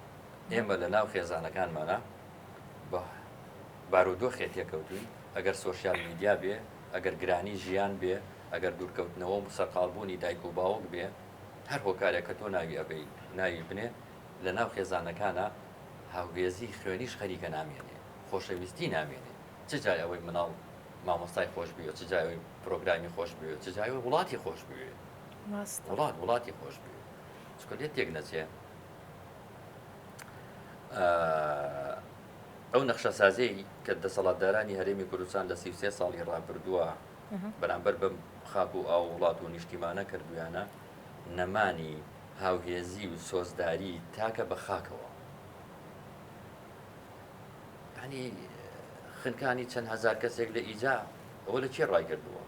ئێمە لە ناو خێزانەکانمانە بە بارودۆخێ تێکەوتوین ئەگەر سۆشیال میدیا بێ ئەگەر گرانی ژیان بێ ئەگەر دوورکەوتنەوە و سەرقاڵبوونی دایک و باوک بێ هەر هۆکارێک کە تۆ ناوی ئەبەی ناوی بنێ لە ناو خێزانەکانە هاوهێزی خوێنیش خەریکە نامێنێ خۆشەویستی نامێنێ چ جای ئەوەی مناڵ مامۆستای خۆش بوێ چ جای ئەوەی پرۆگرامی خۆش بوێ چ جای ئەوەی وڵاتی خۆش بوێ وڵات وڵاتی خۆش بوێ چونکە لێت تێک نەچێ ئەو نەخشەسازیەی کە دەسەڵاتدارانی هەرێمی کوردستان لە 33 ساڵی ڕابردووە بەرامبەر بەم خاک و ئاو وڵات و نیشتیمانە کردویانە نەمانی هاوهێزی و سۆزداری تاکە بە خاکەوە ینی خنکانی چەند هزار کەسێک لە ئیجا ئەوە لە کێ ڕایکردووە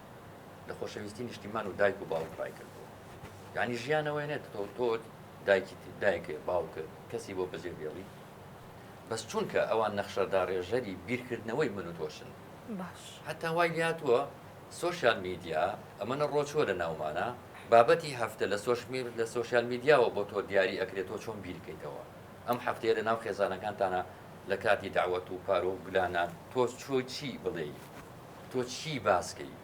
لە خۆشەویستی نیشتیمان و دایک و باوک ڕایکردووە یعنی ژیانەوەی نێت تۆ تۆ دایکی دایکێ باوکت کەسی بۆ بەجێ بێڵی بەس چونکە ئەوان نەخشەداڕێژەری بیرکردنەوەی من و تۆشن باش هەتا وای لاتوە سۆشیال میدیا ئەمەنە ڕۆچوە لە ناومانە بابەتی هەفتە لە سۆشمی لە سۆشیال میدیاوە بۆ تۆ دیاری ئەکرێت تۆ چۆن بیرکەیتەوە ئەم هەفتەیە لە ناو خێزانەکانتانە لە کاتی داوەت و پارۆ و گلانە تۆ چۆ چی بڵێی تۆ چی باسکەی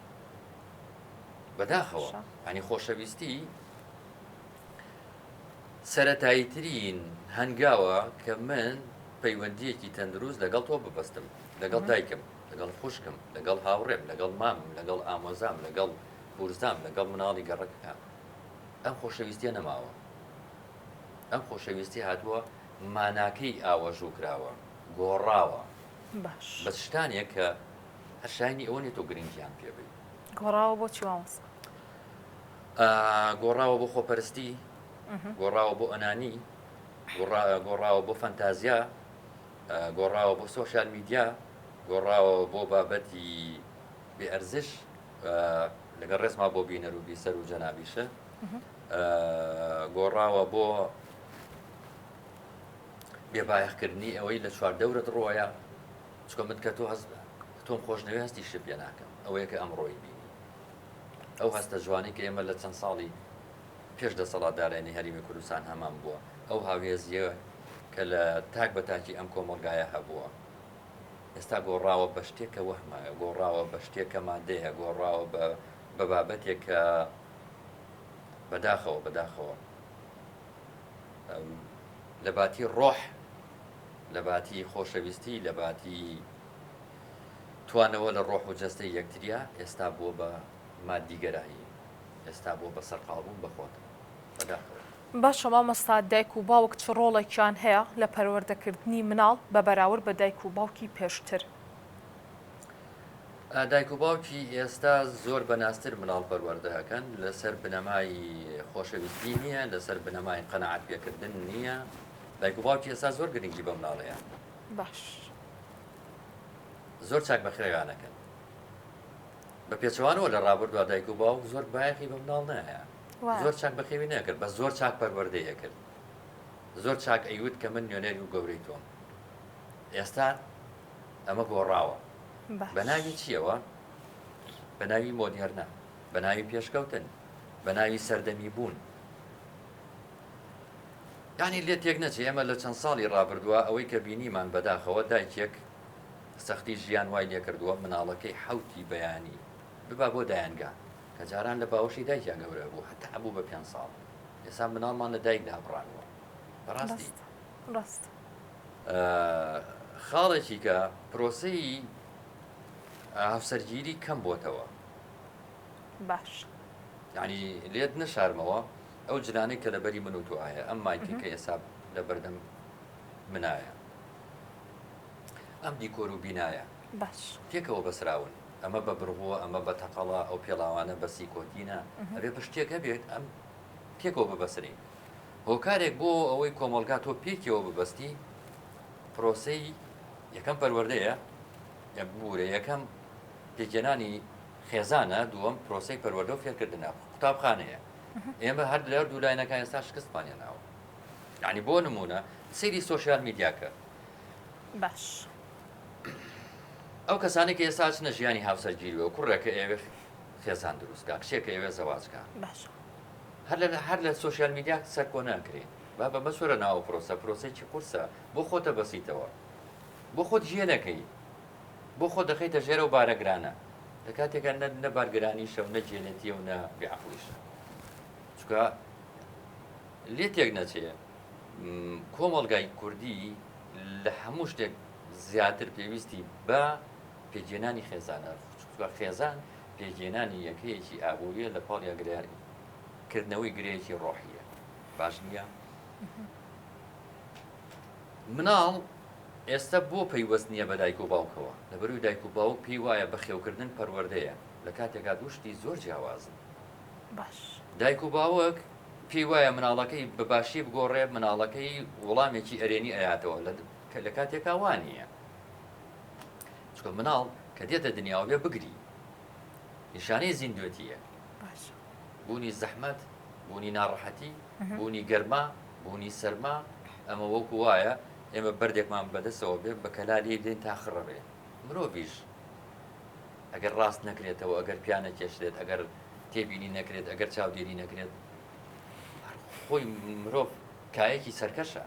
بەداخەوە ینی خۆشەویستی سەرەتاییترین هەنگاوە کە من پەیوەندییەکی تەندروست لەگەڵ تۆ ببەستم، لەگەڵ دایکم، لەگەڵ خوشکم، لەگەڵ هاوڕێم، لەگەڵ مامم، لەگەڵ ئامۆزام، لەگەڵ پورزام، لەگەڵ مناڵی گەڕەکەکان. ئەم خۆشەویستییە نەماوە. ئەم خۆشەویستی هاتووە ماناکەی ئاوەژوو کراوە، گۆڕاوە. باش. بەس شتانێک کە هەر شایانی ئەوە نیە تۆ گرنگیان پێ بەی. گۆڕاوە بۆ چی مامۆستا؟ گۆڕاوە بۆ خۆپەرستی، گۆڕاوە بۆ ئەنانی، گۆڕاوە بۆ فەنتازیا، گۆڕاوە بۆ سۆشیال میدیا، گۆڕاوە بۆ بابەتی بێ ئەرزش لەگەڵ ڕێزما بۆ بینەر و بیسەر و جەنابیشە گۆڕاوە بۆ بێبایەخکردنی ئەوەی لە چواردەورت ڕۆیە چکە من کە تۆ هەست تۆم خۆش نەوێ هەستیشت پێ ناکەم ئەوەیە کە ئەمڕۆی بینی ئەو هەستە جوانەی کە ئێمە لە چەند ساڵی پێش دەسەڵاتدارانی هەرێمی کوردستان هەمان بووە ئەو هاوێزیە کە لە تاک بە تاکی ئەم کۆمەڵگایە هەبووە ئێستا گۆڕاوە بە شتێک کە وەهمە گۆڕاوە بە شتێک کە مادەیە گۆڕاوە بە بە بابەتێک کە بەداخەوە بەداخەوە لە باتی ڕۆح لە باتی خۆشەویستی لە باتی توانەوە لە ڕۆح و جەستەی یەکتریا ئێستا بووە بە مادیگەرایی ئێستا بووە بە سەرقاڵبوون بە خۆت بەداخەوە. باشە مامۆستا دایک و باوک چ ڕۆڵێکیان هەیە لە پەروەردەکردنی مناڵ بە بەراورد بە دایک و باوکی پێشتر؟ دایک و باوکی ئێستا زۆر بەنازتر مناڵ پەروەردە ئەکەن لەسەر بنەمای خۆشەویستی نییە لەسەر بنەمای قەناعەت پێکردن نییە دایک و باوکی ئێستا زۆر گرنگی بە مناڵەیە باش زۆر چاک بەخێویان ئەکەن بە پێچەوانەوە لە ڕابردووە دایک و باوک زۆر بایەخی بە مناڵ نایە زۆر چاک بەخێوی نەکرد بە زۆر چاک پەروەردەیە کرد زۆر چاک ئەیوت کە من نوێنەری و گەورەی تۆم ئێستا ئەمە گۆڕاوە بە ناوی چیەوە؟ بە ناوی مۆدێرنە، بە ناوی پێشکەوتن، بە ناوی سەردەمی بوون. یانی لێت تێک نەچێ ئێمە لە چەند ساڵی ڕابردووە ئەوەی کە بینیمان بەداخەوە دایکێک سەختی ژیان وای لێکردووە مناڵەکەی حەوتی بەیانی ببا بۆ دایەنگا کە جاران لە باوەشی دایکیا گەورە بوو هەتا بوو بە پێ ساڵ ئێستا مناڵمان لە دایک دابڕانوە بەڕاستی ڕاست. خاڵێکی کە پرۆسەی هاوسەرگیری کەم بۆتەوە. باش. یعنی لێت نەشارمەوە ئەو جلانەی کە لەبەری من و تۆ ئایا ئەم مایکی کە ئێستا لە بەردەم منایە ئەم دیکۆر و بینایە باش پێکەوە بەسراون ئەمە بە بڕغووە ئەمە بە تەقەڵا ئەو پێڵاوانە بە سیکۆتینە ئەبێ بە شتێک هەبێت ئەم پێکەوە ببەسرین هۆکارێک بۆ ئەوەی کۆمەڵگا تۆ پێکیەوە ببەستی پرۆسەی یەکەم پەروەردەیە ببورە یەکەم پێکهێنانی خێزانە دووەم پرۆسەی پەروەردە و فێرکردنە قوتابخانەیە ئێمە هەر لە دوو لاینەکان ئێستا شکستمان هێناوە یعنی بۆ نمونە سەیری سۆشیال میدیاکە باش ئەو کەسانێک کە ئێستا چنە ژیانی هاوسەرگیریەوە کوڕێکە ئێوێ خێزان دروستکە کچێکە ئێوێ زەواجکە باش هەر لە هەر لە سۆشیال میدیا سەرکۆنە ئەکرێن بابە مەچۆرە ناو ئەو پرۆسە پرۆسەیەکی قورسە بۆ خۆتە بەسیتەوە بۆ خۆت ژێنەکەی بۆ خۆت دەخەیتە ژێر ئەو بارە گرانە لە کاتێکا نە نە بارگرانیشە و نە گێلێتیە و نە بێعەقڵیشە چونکە لێ تێک نەچێ کۆمەڵگای کوردی لە هەموو شتێک زیاتر پێویستی بە پێکهێنانی خێزانە چونکە خێزان پێکهێنانی یەکەیەکی ئابووریە لە پاڵیا گرێ کردنەوەی گرێیەکی ڕۆحیە باش نییە؟ مناڵ ئێستا بۆ پەیوەست نییە بە دایک و باوکەوە لەبەروی دایک و باوک پێی وایە بەخێوکردن پەروەردەیە لە کاتێکا دوو شتی زۆر جیاوازن باش دایک و باوک پێی وایە مناڵەکەی بە باشی بگۆڕێ مناڵەکەی وڵامێکی ئەرێنی ئەیاتەوە لە کاتێکا وانە چونکە مناڵ کە دێتە دنیاوە بێ بگری نیشانەی زیندوێتیە بوونی زەحمەت بوونی ناڕەحەتی بوونی گەرما بوونی سەرما ئەمە وەکو وایە ئێمە بەردێکمان بەدەستەوە بێ بە کەلا لێی بدەین تا خڕە بێ مرۆڤیش ئەگەر ڕاست نەکرێتەوە ئەگەر پیانە کێشرێت ئەگەر تێبینی نەکرێت ئەگەر چاودێری نەکرێت خۆی مرۆڤ کایەکی سەرکەشە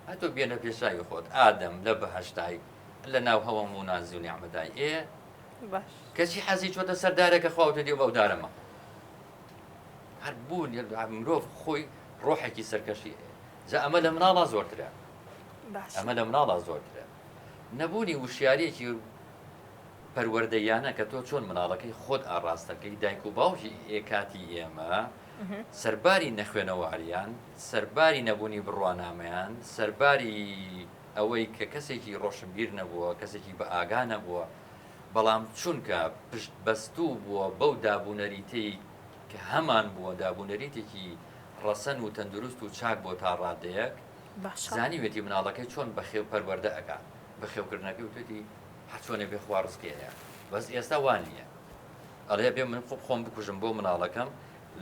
ئەتۆ بێنە پێشاوی خۆت ئادەم لە بەهشتای لە ناو هەوەم و نازی و نیعمەتای ئێ باش کەچی حەزی چۆتە سەر دارێکە خوا وتێتی بەو دارە مەخۆ هەر بوون مرۆڤ خۆی ڕۆحێکی سەرکەشی هەیە جا ئەمە لە مناڵا زۆرترە باش ئەمە لە مناڵا زۆرترە نەبوونی وشیاریەکی پەروەردەیانە کە تۆ چۆن مناڵەکەی خۆت ئاڕاستەکەی دایک و باوکی ئێکاتی ئێمە سەرباری نەخوێنەواریان سەرباری نەبوونی بڕوانامەیان سەرباری. ئەوەی کە کەسێکی ڕۆشنبیر نەبووە، کەسێکی بە ئاگا نەبووە، بەڵام چونکە پشت بەستوو بووە بەو دابونەریتەی کە هەمان بووە، دابونەریتێکی ڕەسەن و تەندروست و چاک بووە تا ڕادەیەک، باشە. زانیوێتی مناڵەکەی چۆن بەخێو پەروەردە ئەکا، بەخێوکردنەکەی وتوێتی هەر چۆنێ بێ خوا ڕزقی ئەیا، بەس ئێستا وا نییە، ئەڵێ ئەبێ من خۆ خۆم بکوژم بۆ مناڵەکەم،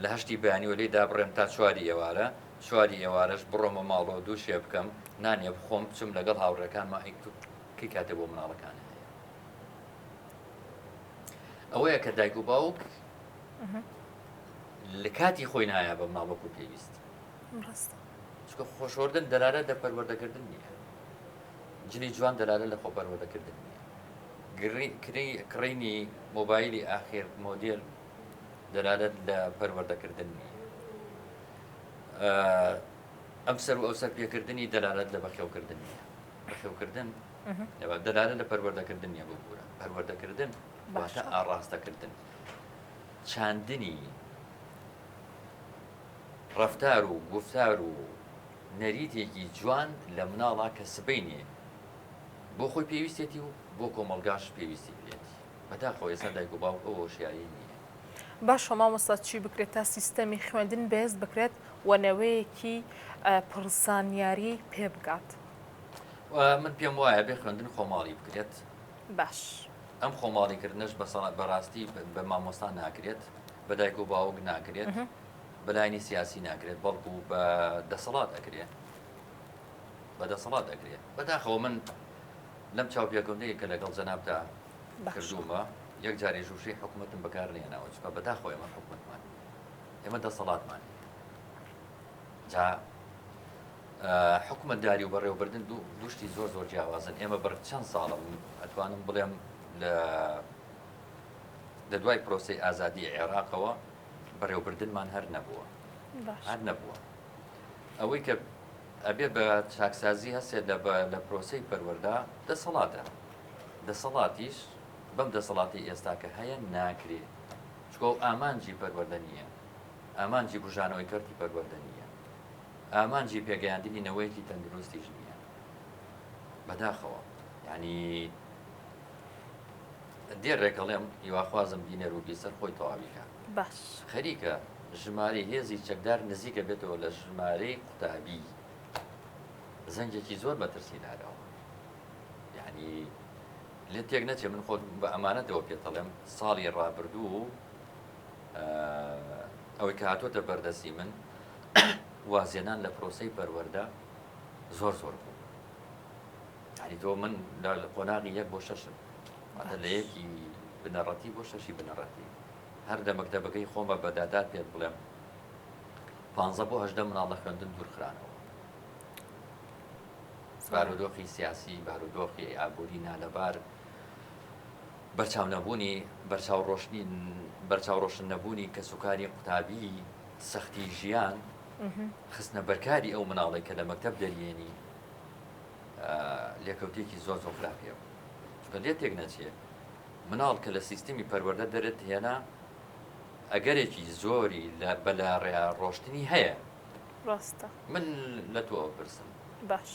لە هەشتی بەیانیەوە لێی دابڕێم تا چواری ئێوارە، چواری ئێوارەش بڕۆمە ماڵەوە دووشێ بکەم، نانێ بخۆم، بچم لەگەڵ هاوڕێکانما، ئەی تۆ کەی کاتێ بۆ مناڵەکانت هەیە؟ ئەوەیە کە دایک و باوک لە کاتی خۆی نایە بە مناڵ وەکو پێویست. ڕاستە. چونکە خۆشۆردن دەلالەت لە پەروەردەکردن نییە. جلی جوان دەلالەت لە خۆپەروەردەکردن نییە. کڕینی مۆبایلی ئاخیر مۆدێل دەلالەت لە پەروەردەکردن نییە. ئەم سەر و ئەو سەر پێکردنی دەلالەت لە بەخێوکردن نییە. بەخێوکردن دەلالەت لە پەروەردەکردن نییە ببوورە. پەروەردەکردن واتە ئاڕاستەکردن. چاندنی ڕەفتار و گوفتار و نەریتێکی جوان لە مناڵا کە سبەینێ بۆ خۆی پێویستێتی و بۆ کۆمەڵگاش پێویستی پێیەتی. بەداخەوە ئێستا دایک و باوک ئەو هۆشیاریەی نییە. باشە مامۆستا چی بکرێت تا سیستەمی خوێندن بەهێز بکرێت و نەوەیەکی پڕ زانیاری پێ بگات؟ من پێم وایە بێ خوێندن خۆماڵی بکرێت. باش. ئەم خۆماڵی کردنەش بەڕاستی بە مامۆستا ناکرێت، بە دایک و باوک ناکرێت، بە لایەنی سیاسی ناکرێت، بەڵکو بە دەسەڵات ئەکرێ. بە دەسەڵات ئەکرێ. بەداخەوە من لەم چاوپێکەوتنەی کە لەگەڵ جەنابتا کردوومە یەک جاریش وشەی حکوومەتم بەکار نێناوە چونکە بەداخەوە ئێمە حکوومەتمان ئێمە دەسەڵاتمان هەیە جا حکومەتداری و بەڕێوەبردن دوشتی زۆر زۆر جیاوازن ئێمە بەر چەند ساڵم ئەتوانم بڵێم لە لە دوای پرۆسی ئازادی عێراقەوە بەڕێوەبردنمان هەر نەبووە هەر نەبووە ئەوەی کە ئەبێ بە چاکسازی هەستێت لە لە پرۆسەی پەروەردە دەسەڵاتە دەسەڵاتیش بەم دەسەڵاتی ئێستا کە هەیە ناکرێ چونکە ئەو ئامانجی پەروەردە نییە ئامانجی بژانەوەی کەرتی پەروەردە نییە ئامانجی پێگەیاندنی نەوەیەکی تەندروستیش نییە بەداخەوە ینی دێڕێک ئەڵێم هیواخوازم بینەر و بیسەر خۆی تەواوی کا. باش. خەریکە ژمارەی هێزی چەکدار نزیکە بێتەوە لە ژمارەی قوتابی. زەنگێکی زۆر مەترسیدارەوە. یعنی لێ تێک نەچێ من خۆت بە ئەمانەتەوە پێتەڵێم ساڵی ڕابردوو ئەوەی کە هاتۆتە بەردەستی من وازێنان لە پرۆسەی پەروەردە زۆر زۆر بوو. یانی تۆ من لە قۆناغی یەک بۆ شەشم واتە لە یەکی بنەڕەتی بۆ شەشی بنەڕەتی هەر لە مەکتەبەکەی خۆمە بە داتا پێت بڵێم پ بۆ هەدە مناڵ لە خوێندن دوورخرانەوە بارودۆخی سیاسی بارودۆخی ئابووری نالەبار بەرچاو نەبوونی بەرچاو ڕۆشنی بەرچاو ڕۆشن نەبوونی کەسوکاری قوتابی سەختی ژیان خستنە بەرکاری ئەو مناڵێک کە لە مەکتەب دەریێنی لێکەوتێکی زۆر زۆر خراپی هەبوو چونکە لێ تێک نەچێ مناڵ کە لە سیستمی پەروەردە دەرت هێنا ئەگەرێکی زۆری لە بەلاڕێ ڕۆشتنی هەیە ڕاستە من لە تۆ پرسم باش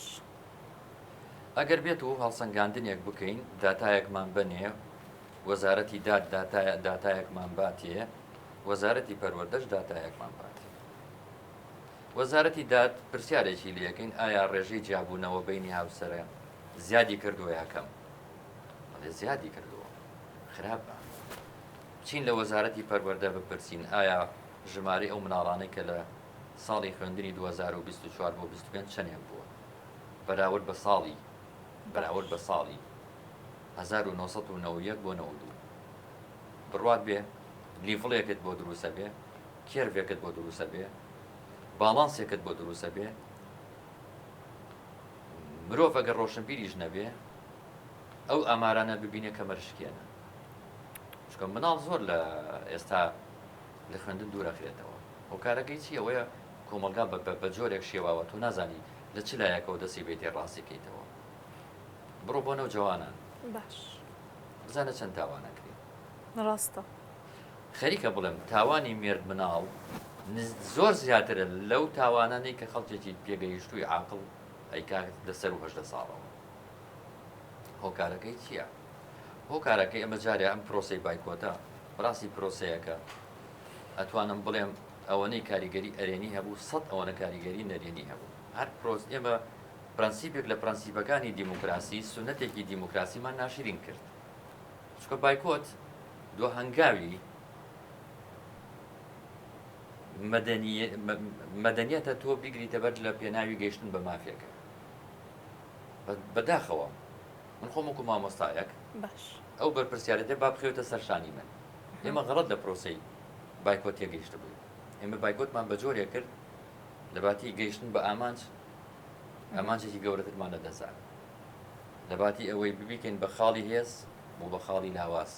ئەگەر بێت و هەڵسەنگاندنێک بکەین داتایەکمان بنێ وەزارەتی داد داتایەکمان باتێ وەزارەتی پەروەردەش داتایەکمان باتێ وەزارەتی داد پرسیارێکی لێکەین ئایا ڕێژەی جیابوونەوە بەینی هاوسەرە زیادی کردووە یا کەم؟ ئەڵێ زیادی کردووە. خراپە. بچین لە وەزارەتی پەروەردە بپرسین ئایا ژمارەی ئەو مناڵانەی کە لە ساڵی خوێندنی 2024 بۆ 25 چەندێک بووە بەراورد بە ساڵی بەراورد بە ساڵی 1991 بۆ 92 بڕوات بێ لیڤڵێکت بۆ دروستە بێ کێرڤێکت بۆ دروستە بێ باڵانسێکت بۆ دروستە بێ مرۆڤ ئەگەر ڕۆشنبیریش نەبێ ئەو ئامارانە ببینێ کەمەر شکێنە چونکە مناڵ زۆر لە ئێستا لە خوێندن دوورەخرێتەوە هۆکارەکەی چی ئەوەیە کۆمەلگا بە جۆرێک شێواوە تۆ نازانی لە چ لایەکەوە دەستی بێتێ ڕاستی کەیتەوە بڕۆ بۆ نەوجەوانان باش بزانە چەند تاوانەکرێ ڕاستە خەریکە بڵێم تاوانی مێرد مناڵ زۆر زیاترە لەو تاوانانەی کە خەڵکێکی پێگەیشتووی عاقڵ. ئەیکات لە سەروو 18 ساڵەوە. هۆکارەکەی چییە؟ هۆکارەکەی ئەمە جارێ ئەم پرۆسەی بایکۆتە بەڕاستی پرۆسەیەکە ئەتوانم بڵێم ئەوەنەی کاریگەری ئەرێنی هەبوو سەد ئەوەنە کاریگەری نەرێنی هەبوو هەر پرۆس ئێمە پرەنسیپێک لە پرەنسیپەکانی دیموکراسی سونەتێکی دیموکراسیمان ناشرین کرد چونکە بایکۆت دو هەنگاوی مەدەنیەتە تۆ بیگریتە بەر لە پێناوی گەیشتن بە مافێکە بەداخەوە من خۆم وەکو مامۆستایەک باش ئەو بەرپرسیارێتە با بخەوێتە سەر شانی من ئێمە غەڵەت لە پرۆسەی بایکۆت تێگەیشت بووین ئێمە بایکۆتمان بە جۆرێک کرد لە باتی گەیشتن بە ئامانج ئامانجێکی گەورەترمان لەدەستدا لە باتی ئەوەی ببیکەین بە خاڵی هێز بوو بە خاڵی لاواز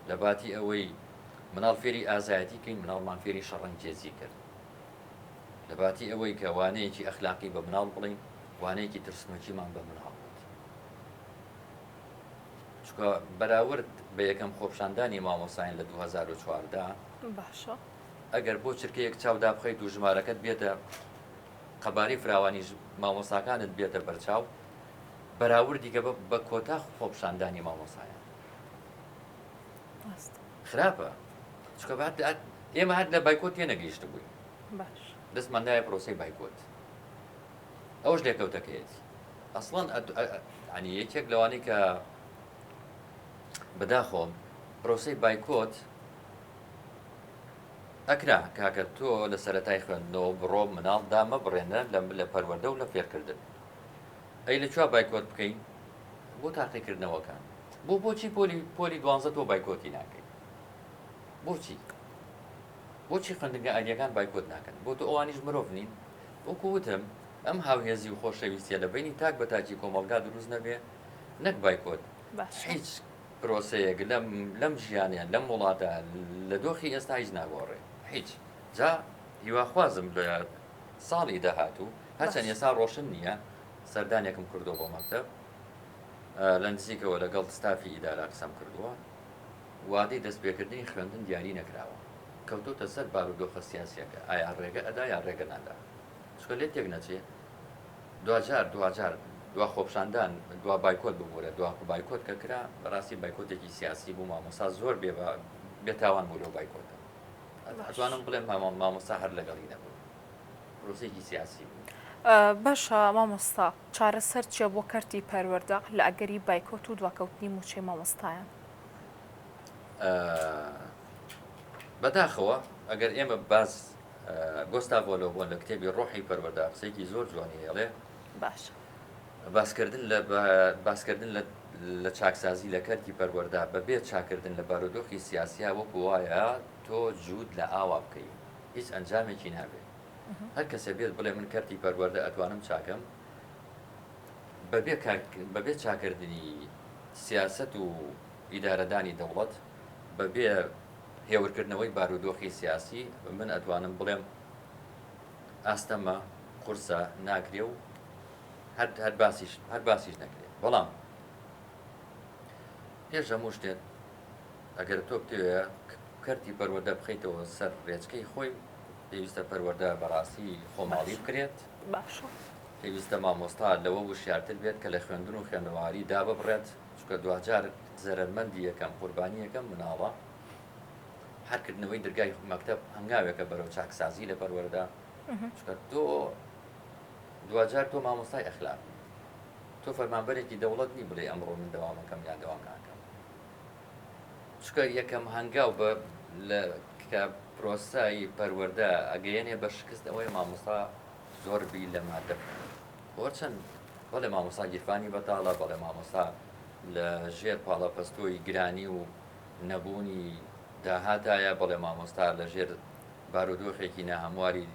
لە باتی ئەوەی مناڵ فێری ئازایەتی کەین مناڵمان فێری شەڕەنگێزی کرد لە باتی ئەوەی کە وانەیەکی ئەخلاقی بە مناڵ بڵین وانەیەکی ترسنۆکیمان بە مناڵ وت چونکە بەراورد بە یەکەم خۆپشاندانی مامۆسایان لە 2014 باشە ئەگەر بۆ چرکەیەک چاو دابخەیت و ژمارەکەت بێتە قەبارەی فراوانی مامۆستاکانت بێتە بەرچاو بەراوردی کە بە کۆتا خۆپشاندانی مامۆسایان خراپە چونکە ئێمە هەر لە بایکۆت تێنەگەیشت بووین دەستمان دایە پرۆسەی بایکۆت ئەوش لێکەوتەکەیەتی ئەسڵەن ینی یەکێک لەوانەی کە بەداخۆم پرۆسەی بایکۆت ئەکرا کاکە تۆ لە سەرەتای خوێندنەوە بڕۆ مناڵ دامەبڕێنە لە لە پەروەردە و لە فێرکردن ئەی لە کوێ بایکۆت بکەین بۆ تاقیکردنەوەکان بۆ بۆچی پۆلی پۆلی دوانزە تۆ بایکۆتی ناکەی بۆچی بۆچی خوێندنگە ئایینیەکان بایکۆت ناکەن بۆ تۆ ئەوانیش مرۆڤ نین وەکو وتم ئەم هاوهێزی و خۆشەویستیە لە بینی تاک بە تاکی کۆمەڵگا دروست نەبێ نەک بایکۆت هیچ پرۆسەیەک لەم لەم ژیانە لەم وڵاتە لە دۆخی ئێستا هیچ ناگۆڕێ هیچ جا هیواخوازم لە ساڵی داهاتوو هەرچەند ئێستا ڕۆشن نییە سەردانێکم کردو بۆ مەکتەب لە نزیکەوە لەگەڵ ستافی ئیدارە قسەم کردووە وادەی دەستپێکردنی خوێندن دیاری نەکراوە کەوتۆتە سەر بارودۆخە سیاسیەکە ئایا ڕێگە ئەدا یا ڕێگە نادا چونکە لێ تێک نەچێ دواجار دواجار دوا خۆپشاندان دوا بایکۆت ببوورە دوا بایکۆت کە کرا بەڕاستی بایکۆتێکی سیاسی بوو مامۆستا زۆر بێ بێتاوان بوو لەو بایکۆتە ئەتوانم بڵێم مامۆستا هەر لەگەڵی نەبوو پرۆسەیەکی سیاسی بوو. باشە مامۆستا چارەسەر چیە بۆ کەرتی پەروەردە لە ئەگەری بایکۆت و دواکەوتنی موچەی مامۆستایان؟ بەداخەوە ئەگەر ئێمە باس گۆستاڤۆ لۆبۆن لە کتێبی ڕۆحی پەروەردە قسەیەکی زۆر جوانی هەیە باشە باسکردن لە باسکردن لە لە چاکسازی لە کەرتی پەروەردە بەبێ چاکردن لە بارودۆخی سیاسیا وەکو وایە تۆ جووت لە ئاوا بکەی هیچ ئەنجامێکی نابێت هەر کەسێ بێت بڵێ من کەرتی پەروەردە ئەتوانم چاکەم بەبێ بەبێ چاکردنی سیاست و ئیدارەدانی دەوڵەت بەبێ هێورکردنەوەی بارودۆخی سیاسی من ئەتوانم بڵێم ئاستەمە قورسە ناکرێ و هەر هەر باسیش هەر باسیش نەکرێ بەڵام پێش هەموو شتێک ئەگەر تۆ بتەوێ کەرتی پەروەردە بخەیتەوە سەر ڕێچکەی خۆی پێویستە پەروەردە بەڕاستی خۆماڵی بکرێت باشە پێویستە مامۆستا لەوە وشیارتر بێت کە لە خوێندن و خوێندەواری داببڕێت چونکە دواجار زەرەرمەندی یەکەم قوربانی یەکەم مناڵە هەر کردنەوەی درگای مەکتەب هەنگاوێکە بەرەو چاکسازی لە پەروەردە چونکە تۆ دواجار تۆ مامۆستای ئەخلاقی تۆ فەرمانبەرێکی دەوڵەت نی بڵێ ئەمڕۆ من دەوامەکەم یان دەوام ناکەم چونکە یەکەم هەنگاو بە لە کە پرۆسای پەروەردە ئەگەیەنێ بە شکست ئەوەیە مامۆستا زۆر بیر لە مادە بکات هەرچەند بەڵێ مامۆستا گیرفانی بەتاڵە بەڵێ مامۆستا لە ژێر پاڵەپەستۆی گرانی و نەبوونی داهاتایە بەڵێ مامۆستا لە ژێر بارودۆخێکی ناهەمواری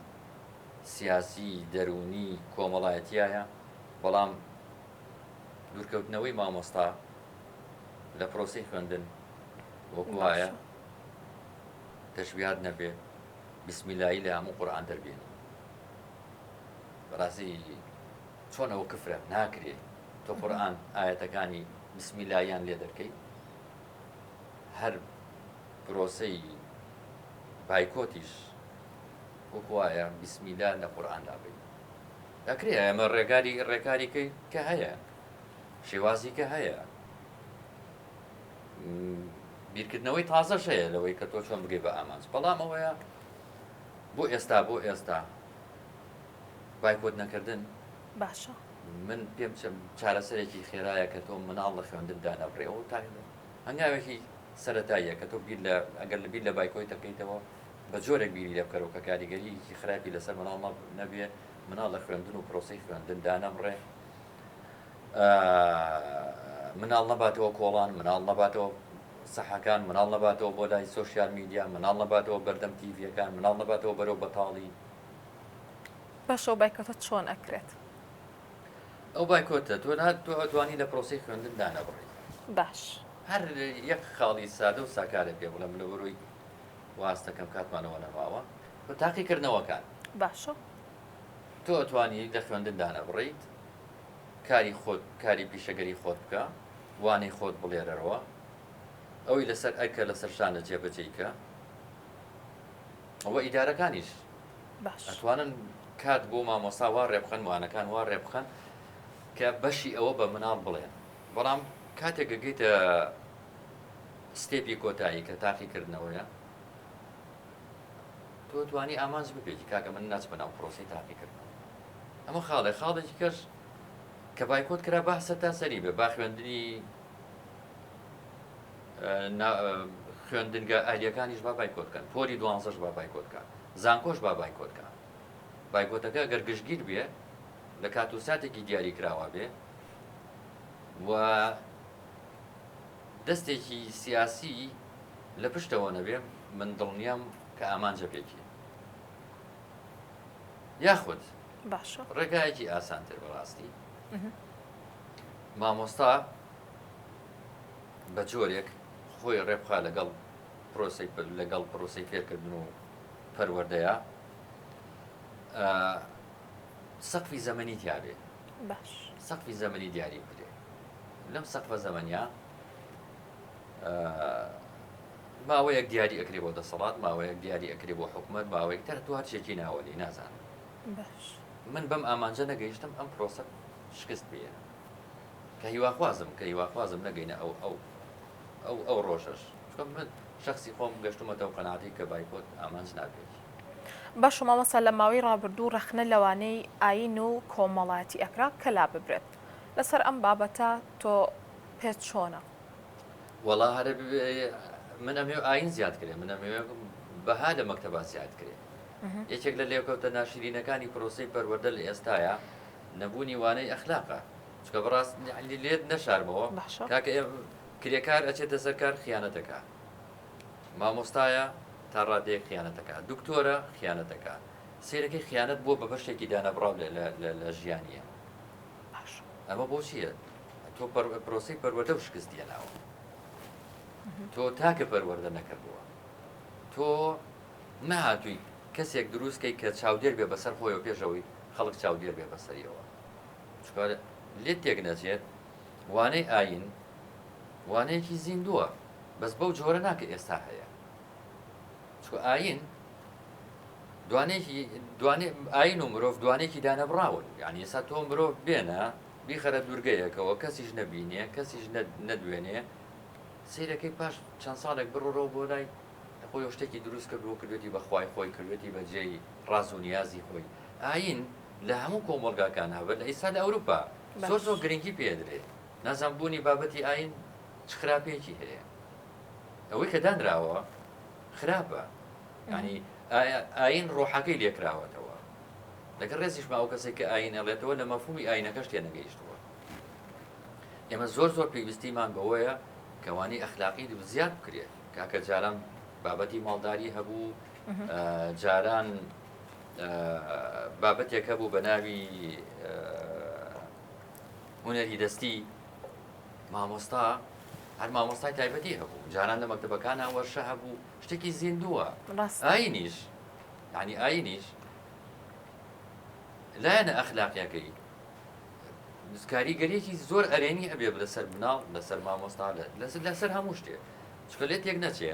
سیاسی دەروونی کۆمەڵایەتیایە بەڵام دوورکەوتنەوەی مامۆستا لە پرۆسەی خوێندن وەکو وایە تەشبیهات نەبێ بسمیلایی لە هەموو قورئان دەربێنی بەڕاستی چۆن ئەوە کفرە ناکرێ تۆ قورئان ئاەتەکانی بسمیلاییان لێ دەرکەی هەر پرۆسەی بایکۆتیش وەکو وایە بسمیلا لە قورئان لابەی. ئەکرێ ئەمە ڕێگاری ڕێکاری کە هەیە شێوازی کە هەیە بیرکردنەوەی تازەش هەیە لەوەی کە تۆ چۆن بگەی بە ئامانج بەڵام ئەوەیە بۆ ئێستا بۆ ئێستا بایکۆت نەکردن باشە من پێم چارەسەرێکی خێرایە کە تۆ مناڵ لە خوێندن دانەبڕێ ئەو تا هەنگاوێکی سەتاییە کە تۆ بیر لە ئەگەر لە بیر لە بایکۆی دەکەیتەوە بە جۆرێک بیری لێ بکەرەوە کە کاریگەریەکی خراپی لەسەر مناڵ نەبێ مناڵ لە خوێندن و پرۆسی خوێندن دانەبڕێ مناڵ نەباتەوە کۆڵان، مناڵ نەباتەوە سەحەکان، مناڵ نەباتەوە بۆ لای سۆشیال میدیا، مناڵ نەباتەوە بەردەم تیڤیەکان، مناڵ نەباتەوە بەرەو بەتاڵی. باشە ئەو بایکۆتە چۆن ئەکرێت؟ ئەو بایکۆتە تۆ تۆ ئەتوانی لە پرۆسەی خوێندن دانەبڕی. باش. هەر یەک خاڵی سادە و ساکارە پێ بڵێم لە بەرۆی واستەکەم کاتمانەوە نەماوە. تاقیکردنەوەکان. باشە. تۆ ئەتوانی لە خوێندن دانەبڕیت کاری خۆت کاری پیشەگەری خۆت بکە وانەی خۆت بڵێرەرەوە ئەوەی لەسەر ئەرکە لەسەر شانە جێبەجێی کە ئەوە ئیدارەکانیش باش ئەتوانن کات بۆ مامۆستا وا ڕێبخەن وانەکان وا ڕێبخەن کە بەشی ئەوە بە مناڵ بڵێن بەڵام کاتێک گەگەیتە step ی کۆتایی کە تاقیکردنەوەیە تۆ توانی ئامانج بپێکی کاکە من ناچمە ناو پرۆسەی تاقیکردنەوە ئەمە خاڵێ خاڵێکی کەش کە بایکۆت کرا با سەرتاسەری بێ با خوێندنی خوێندنگە ئەهلیەکانیش با بایکۆت کەن پۆلی دوانزەش با بایکۆت کە زانکۆش با بایکۆت کە بایکۆتەکە گەر گشتگیر بێ لە کات و ساتێکی دیاری کراوە بێ و دەستێکی سیاسی لە پشتەوە نەبێ من دڵنیام کە ئامانجە پێکی یاخود باشە ڕێگایەکی ئاسانتر بەڕاستی مامۆستا بە جۆرێک خۆی ڕێبخا لەگەڵ پرۆسی لەگەڵ پرۆسی فێرکردن و پەروەردەیە سەقفی زەمەنی تیاابێ باش سەقفی زەمەنی دیاری بکرێ لەم سەقفە زەمەنیا ماوەیەک دیاری ئەکرێ بۆ دەسەڵات ماوەیەک دیاری ئەکرێ بۆ حکومەت ماوەیەک تر تو هەرچێکی ناوەلی نازانم باش من بەم ئامانجە نەگەیشتم ئەم پرۆسە شکست پێ کە هیواخوازم کە هیواخوازم نەگەینە ئەو ئەو ئەو ئەو ڕۆژەش چونکە من شخصی خۆم گەشتومەتەوە قەناعەتی کە بایکۆت ئامانج نابێت. باشە مامۆستا لە ماوەی ڕابردوو ڕەخنە لەوانەی ئایین و کۆمەڵایەتی ئەکرا کە لاببرێت لەسەر ئەم بابەتە تۆ پێت چۆنە؟ وەڵا هەرە من ئەمەوێ ئاین زیاد کرێ من ئەمەوێ بەها لە مەکتەبا زیاد کرێ یەکێک لە لێکەوتە ناشرینەکانی پرۆسەی پەروەردە لە ئێستاە نەبوونی وانەی ئەخلاقە چکە بەڕاست لێت نەشارمەوە کاکە کرێکار ئەچێتە سەر کار خیانەتەکە مامۆستایە تا ڕادەیەک خیانەتەکە دکتۆرە خیانەتەکە سیرەکەی خیانەت بووە بە بەشێکی دانەبڕاو لە ژیانی ئێمە ئەمە بۆچیە تۆ پرۆسەی پەروەردە و شکست هێناوە تۆ تاکە پەروەردە نەکردووە تۆ نەهاتووی کەسێک دروستکەی کە چاودێر بێ بەسەر خۆیەوە پێشەوەی خەڵک چاودێر بێ بەسەریەوە چکار لێت تێک نەچێت وانەی ئاین وانەیەکی زیندووە بەس بەو جۆرە ناکە ئێستا هەیە چکە ئاین دوانێکی دوانێ ئاین و مرۆڤ دوانێکی دانەبڕاون یعنی ئێستا تۆ مرۆڤ بێنە بیخەرە دوورگەیەکەوە کەسیش نەبینێ کەسیش نەدوێنێ سەیرەکەی پاش چەند ساڵێک بڕۆرەوە بۆ لای خۆی شتێکی دروست کردووە کردوێتی بەخوای خۆی کردوێتی بە جێی ڕاز و نیازی خۆی ئاین لە هەموو کۆمەڵگاکان هەبێت لە ئیستا لە ئەوروپا زۆر زۆر گرنگی پێدرێ نازان بوونی بابەتی ئاین چ خراپێکی هەیە ئەوەی کە دانراوە خراپە ینی ئاین ڕۆحەکەی لێکراوەتەوە لەگەڵ ڕێزیشمە ئەو کەسێک کە ئاین ئەڵێتەوە لە مەفهومی ئاینەکەش تێنەگەیشتووە ئێمە زۆر زۆر پێویستیمان بەوەیە کەوانی ئەخلاقی زیاد بکرێت کاکە جاران بابەتی ماڵداری هەبوو جاران بابەتێک هەبوو بە ناوی هونەری دەستی مامۆستا هەر مامۆستای تایبەتی هەبوو جاران لە مەکتەبەکانە وەرشە هەبوو شتێکی زیندووە ئاینیش یعنی ئاینیش لایەنە ئەخلاقیەکەی کاریگەریەکی زۆر ئەرێنی ئەبێ لەسەر مناڵ لەسەر مامۆستا لەسەر هەموو شتێک چکە لێ تێک نەچێ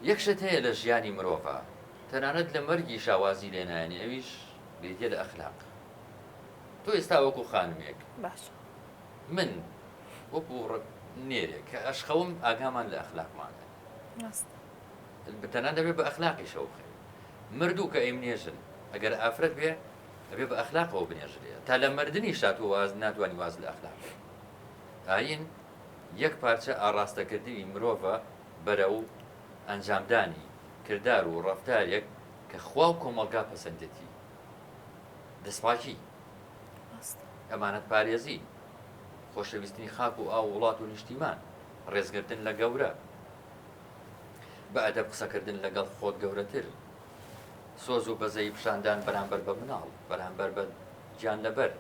یەک شت هەیە لە ژیانی مرۆڤە تەنانەت لە مەرگی شاوازی لێنایەنی ئەویش. بریتیە لە ئەخلاق. تۆ ئێستا وەکو خانمێک باشە. من وەکو نێرێک کە ئەشخەوم ئاگامان لە ئەخلاقمانە. ڕاستە. تەنانەت دەبێ بە ئەخلاقیشەوە بخەوی. مردوو کە ئەیمنێژن ئەگەر ئافرەت بێ ئەبێ بە ئەخلاقەوە بنێژرێ. تا لە مردنیشا تۆ واز ناتوانی واز لە ئەخلاق بێنی. ئایین یەک پارچە ئاڕاستەکردنی مرۆڤە بەرەو ئەنجامدانی کردار و ڕەفتارێک کە خوا و کۆمەڵگا پەسەندێتی. دەستپاکی، ئەمانەتپارێزی، خۆشەویستنی خاک و ئاو و وڵات و نیشتیمان، ڕێزگرتن لە گەورە، بە ئەدەب قسەکردن لەگەڵ خۆت گەورەتر، سۆز و بەزەیی پیشاندان بەرامبەر بە مناڵ، بەرامبەر بە گیانلەبەر.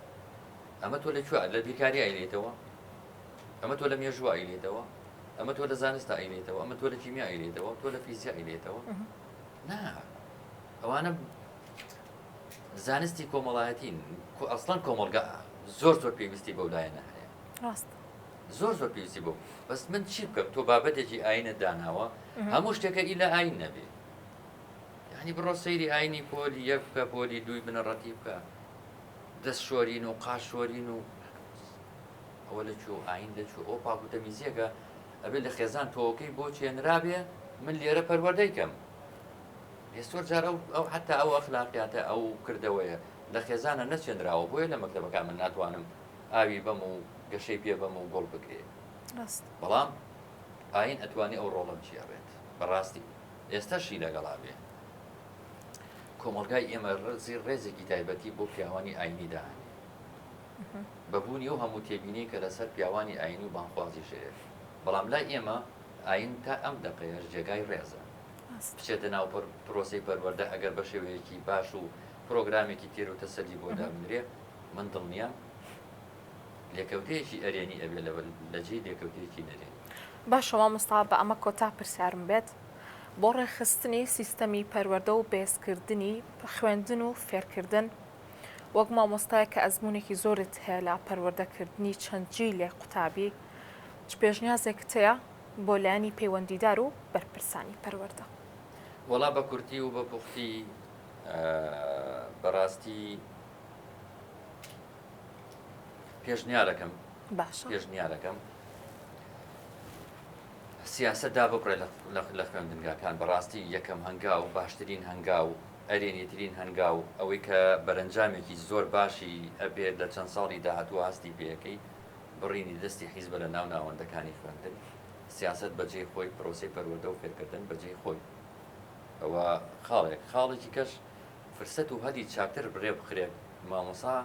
ئەمە تۆ لە کوێ لە بیرکاری ئەیلێیتەوە؟ ئەمە تۆ لە مێژوو ئەیلێیتەوە؟ ئەمە تۆ لە زانستا ئەیلێیتەوە؟ ئەمە تۆ لە کیمیا ئەیلێیتەوە؟ تۆ لە فیزیا ئەیلێیتەوە؟ نا، ئەوانە زانستی کۆمەڵایەتین. ئەسڵەن کۆمەڵگا زۆر زۆر پێویستی بەو لایەنە هەیە. ڕاست. زۆر زۆر پێویستی بۆ بەس من چی بکەم تۆ بابەتێکی ئاینت داناوە هەموو شتێکە ئیلا ئاین نەبێ یعنی بڕۆ سەیری ئاینی پۆلی یەک بکە پۆلی دووی بنەڕەتی بکە دەست شۆرین و قاش شۆرین و ئەوە لە کوێ ئاین لە کوێ ئەو پاک و تەمیزیەکە ئەبێ لە خێزان تۆکەی بۆ چێنرابێ من لێرە پەروەردەی کەم زۆر جار ئەو ئەو حتا ئەو ئەخلاقیاتە ئەو کردەوەیە لە خێزانە نەچێنراوە بۆیە لە مەکتەبەکان من ناتوانم ئاوی بەم و گەشەی پێ بەم و گوڵ بگرێ. ڕاستە. بەڵام ئاین ئەتوانێ ئەو ڕۆڵە بگێڕێت. بەڕاستی ئێستاشی لەگەڵا بێ کۆمەڵگای ئێمە ڕزی ڕێزێکی تایبەتی بۆ پیاوانی ئاینی دائەنێ. بە بوونی ئەو هەموو تێبینیەی کە لەسەر پیاوانی ئاینی و بانگخوازیش هەیە. بەڵام لای ئێمە ئاین تا ئەم دەقەیەش جێگای ڕێزە. بچێتە ناو پرۆسەی پەروەردە ئەگەر بە شێوەیەکی باش و پرۆگرامێکی تێر و تەسەلی بۆ دابنرێ من دڵنیام لێکەوتەیەکی ئەرێنی ئەبێ لە جێی لێکەوتەیەکی نەرێنی. باشە مامۆستا بە ئەمە کۆتا پرسیارم بێت بۆ ڕێکخستنی سیستەمی پەروەردە و بەهێزکردنی خوێندن و فێرکردن وەک مامۆستایەک کە ئەزموونێکی زۆرت هەیە لە پەروەردەکردنی چەند جیلێک قوتابی چ پێشنیازێکت هەیە بۆ لایەنی پەیوەندیدار و بەرپرسانی پەروەردە؟ وەڵا بە کورتی و بە پوختی بەڕاستی پێشنیارەکەم باشە پێشنیارەکەم سیاسەت داببڕێ لە خوێندنگاکان بەڕاستی یەکەم هەنگاو باشترین هەنگاو ئەرێنیترین هەنگاو ئەوەی کە بەرەنجامێکی زۆر باشی ئەبێت لە چەند ساڵی داهاتوو هەستی پێەکەی بڕینی دەستی حیزبە لە ناو ناوەندەکانی خوێندن سیاسەت بەجێی خۆی پرۆسەی پەروەردە و فێرکردن بەجێی خۆی ئەوە خاڵێک خاڵێکی کەش فرسەت و هەلی چاکتر رێ بخرێت، مامۆسا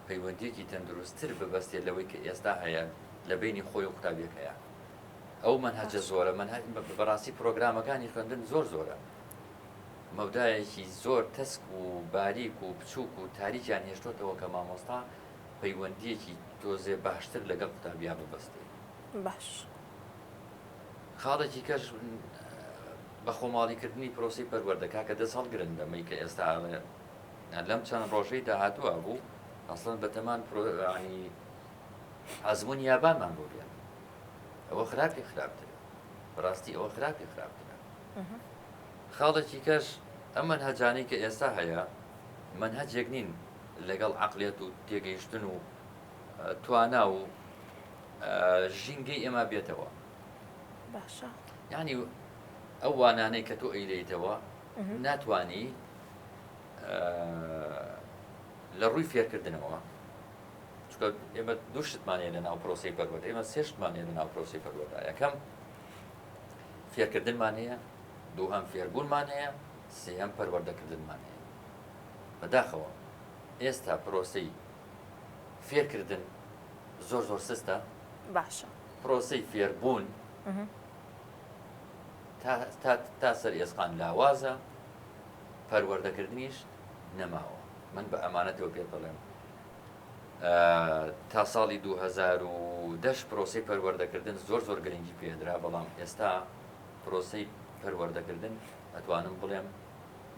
پەیوەندییەکی تەندروستتر ببەستێت لەوەی کە ئێستا هەیە لە بەینی خۆی و قوتابیەکەیا. ئەو مەنهەجە زۆرە، مەنهەج بەڕاستی پرۆگرامەکانی خوێندن زۆر زۆرە. مەودایەکی زۆر تەسک و باریک و بچووک و تاریکیان هێشتۆتەوە کە مامۆستا پەیوەندییەکی تۆزێ باشتر لەگەڵ قوتابیا ببەستێ. باش. خاڵێکی کەش بە خۆماڵی کردنی پرۆسەی پەروەردە کاکە دەست هەڵگرن لەمەی کە ئێستا ئەڵێ لەم چەند ڕۆژەی داهاتووە بوو ئەسڵەن بەتەمان پرۆانی ئەزموونی یابانمان بۆ بێن ئەوە خراپی خراپترە بەڕاستی ئەوە خراپی خراپترە خاڵێکی کەش ئەم مەنهەجانەی کە ئێستا هەیە مەنهەجێک نین لەگەڵ عقلێت و تێگەیشتن و توانا و ژینگەی ئێمە بێتەوە باشە یعنی ئەو وانانەی کە تۆ ئەیلێیتەوە ناتوانی لە ڕووی فێرکردنەوە چونکە ئێمە دوو شتمان هەیە لە ناو پرۆسی پەروەردە ئێمە سێ شتمان هەیە لە ناو پرۆسی پەروەردە یەکەم فێرکردنمان هەیە دووهەم فێربوونمان هەیە سێهەم پەروەردەکردنمان هەیە بەداخەوە ئێستا پرۆسی فێرکردن زۆر زۆر سستە باشە پرۆسەی فێربوون تا سەر ئێسقان لاوازە، پەروەردەکردنیش نەماوە. من بە ئەمانەتەوە پێت دەڵێم تا ساڵی 2010 پرۆسەی پەروەردەکردن زۆر زۆر گرنگی پێدرا، بەڵام ئێستا پرۆسەی پەروەردەکردن ئەتوانم بڵێم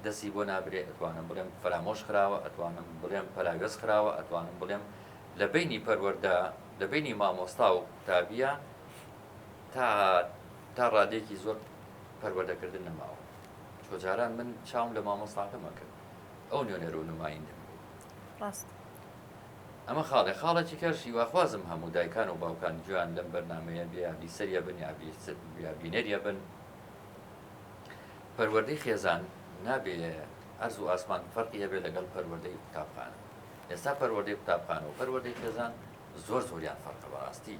دەستی بۆ نابرێ، ئەتوانم بڵێم فەرامۆش خراوە، ئەتوانم بڵێم پەراوێز خراوە، ئەتوانم بڵێم لە بەینی پەروەردە لە بەینی مامۆستا و قوتابیە تا تا ڕادەیەکی زۆر ڕاست. ئەمە خاڵێ خاڵێکی کەش هیواخوازم هەموو دایکان و باوکان گوێیان لەم بەرنامەیە بێ یا بیسەریە بن یا یا بینەریە بن پەروەردەی خێزان نابێ ئەرز و ئاسمان فەرقی هەبێ لەگەڵ پەروەردەی قوتابخانە ئێستا پەروەردەی قوتابخانە و پەروەردەی خێزان زۆر زۆریان فەرقە بەڕاستی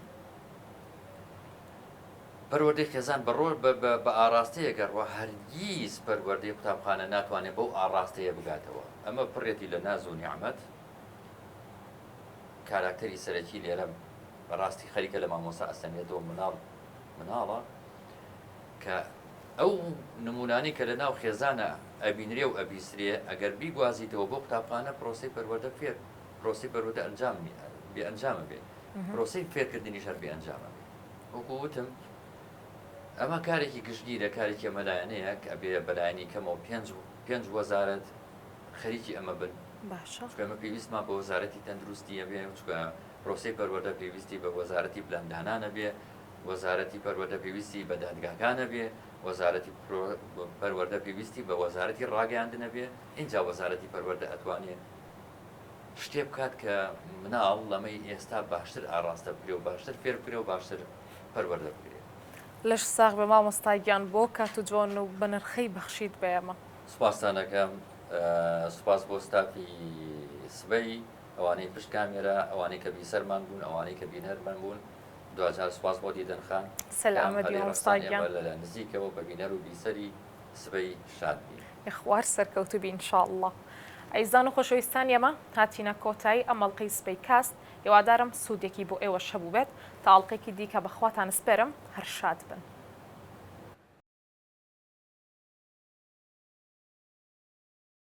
پەروەردەی خێزان بە ڕۆ بە ئاڕاستەیەک ئەڕوا هەرگیز پەروەردەی قوتابخانە ناتوانێ بەو ئاڕاستەیە بگاتەوە ئەمە پڕێتی لە ناز و نیعمەت کاراکتەری سەرەکی لێرە بەڕاستی خەریکە لە مامۆستا ئەسەنێتەوە مناڵ مناڵە کە ئەو نمونانەی کە لە ناو خێزانە ئەبینرێ و ئەبیسرێ ئەگەر بیگوازیتەوە بۆ قوتابخانە پرۆسی پەروەردە فێر پرۆسی پەروەردە ئەنجام بێ ئەنجامە بێ پرۆسی فێرکردنیش هەر بێ ئەنجامە بێ وەکو وتم ئەمە کارێکی گشتگیرە کارێکی ئەمەلایەنەیە کە ئەبێ بەلایەنی کەمەوە پێنج پێنج وەزارەت خەریکی ئەمە بن باشە چونکە ئەمە پێویستمان بە وەزارەتی تەندروستی ئەبێ چونکە پرۆسەی پەروەردە پێویستی بە وەزارەتی پلاندانان ئەبێ وەزارەتی پەروەردە پێویستی بە دادگاکان ئەبێ وەزارەتی پەروەردە پێویستی بە وەزارەتی ڕاگەیاندن ئەبێ ئینجا وەزارەتی پەروەردە ئەتوانێ شتێ بکات کە مناڵ لەمەی ئێستا باشتر ئاڕاستە بکرێ و باشتر فێر بکرێ و باشتر پەروەردە بکرێ. لەشت ساغ بێ مامۆستا گیان بۆ کات و جوان و بەنرخەی بەخشیت بە ئێمە. سوپاستان ئەکەم سوپاس بۆ ستافی سبەی ئەوانەی پشت کامێرا ئەوانەی کە بیسەرمان بوون ئەوانەی کە بینەرمان بوون دواجار سوپاس بۆ دیدەن خان سەلامەت بی مامۆستا گیان لە نزیکەوە بە بینەر و بیسەری سبەی شاد بین. یەخوا هەر سەرکەوتوو بی ان شاء اللە. ئەیزان و خۆشەویستانی ئێمە هاتینە کۆتایی ئەم ئەڵقەی سبەی کاست هیوادارم سوودێکی بۆ ئێوەش هەبووبێت تا ئەڵقەیەکی دیکە بەخواتان سپێرم هەر شاد بن.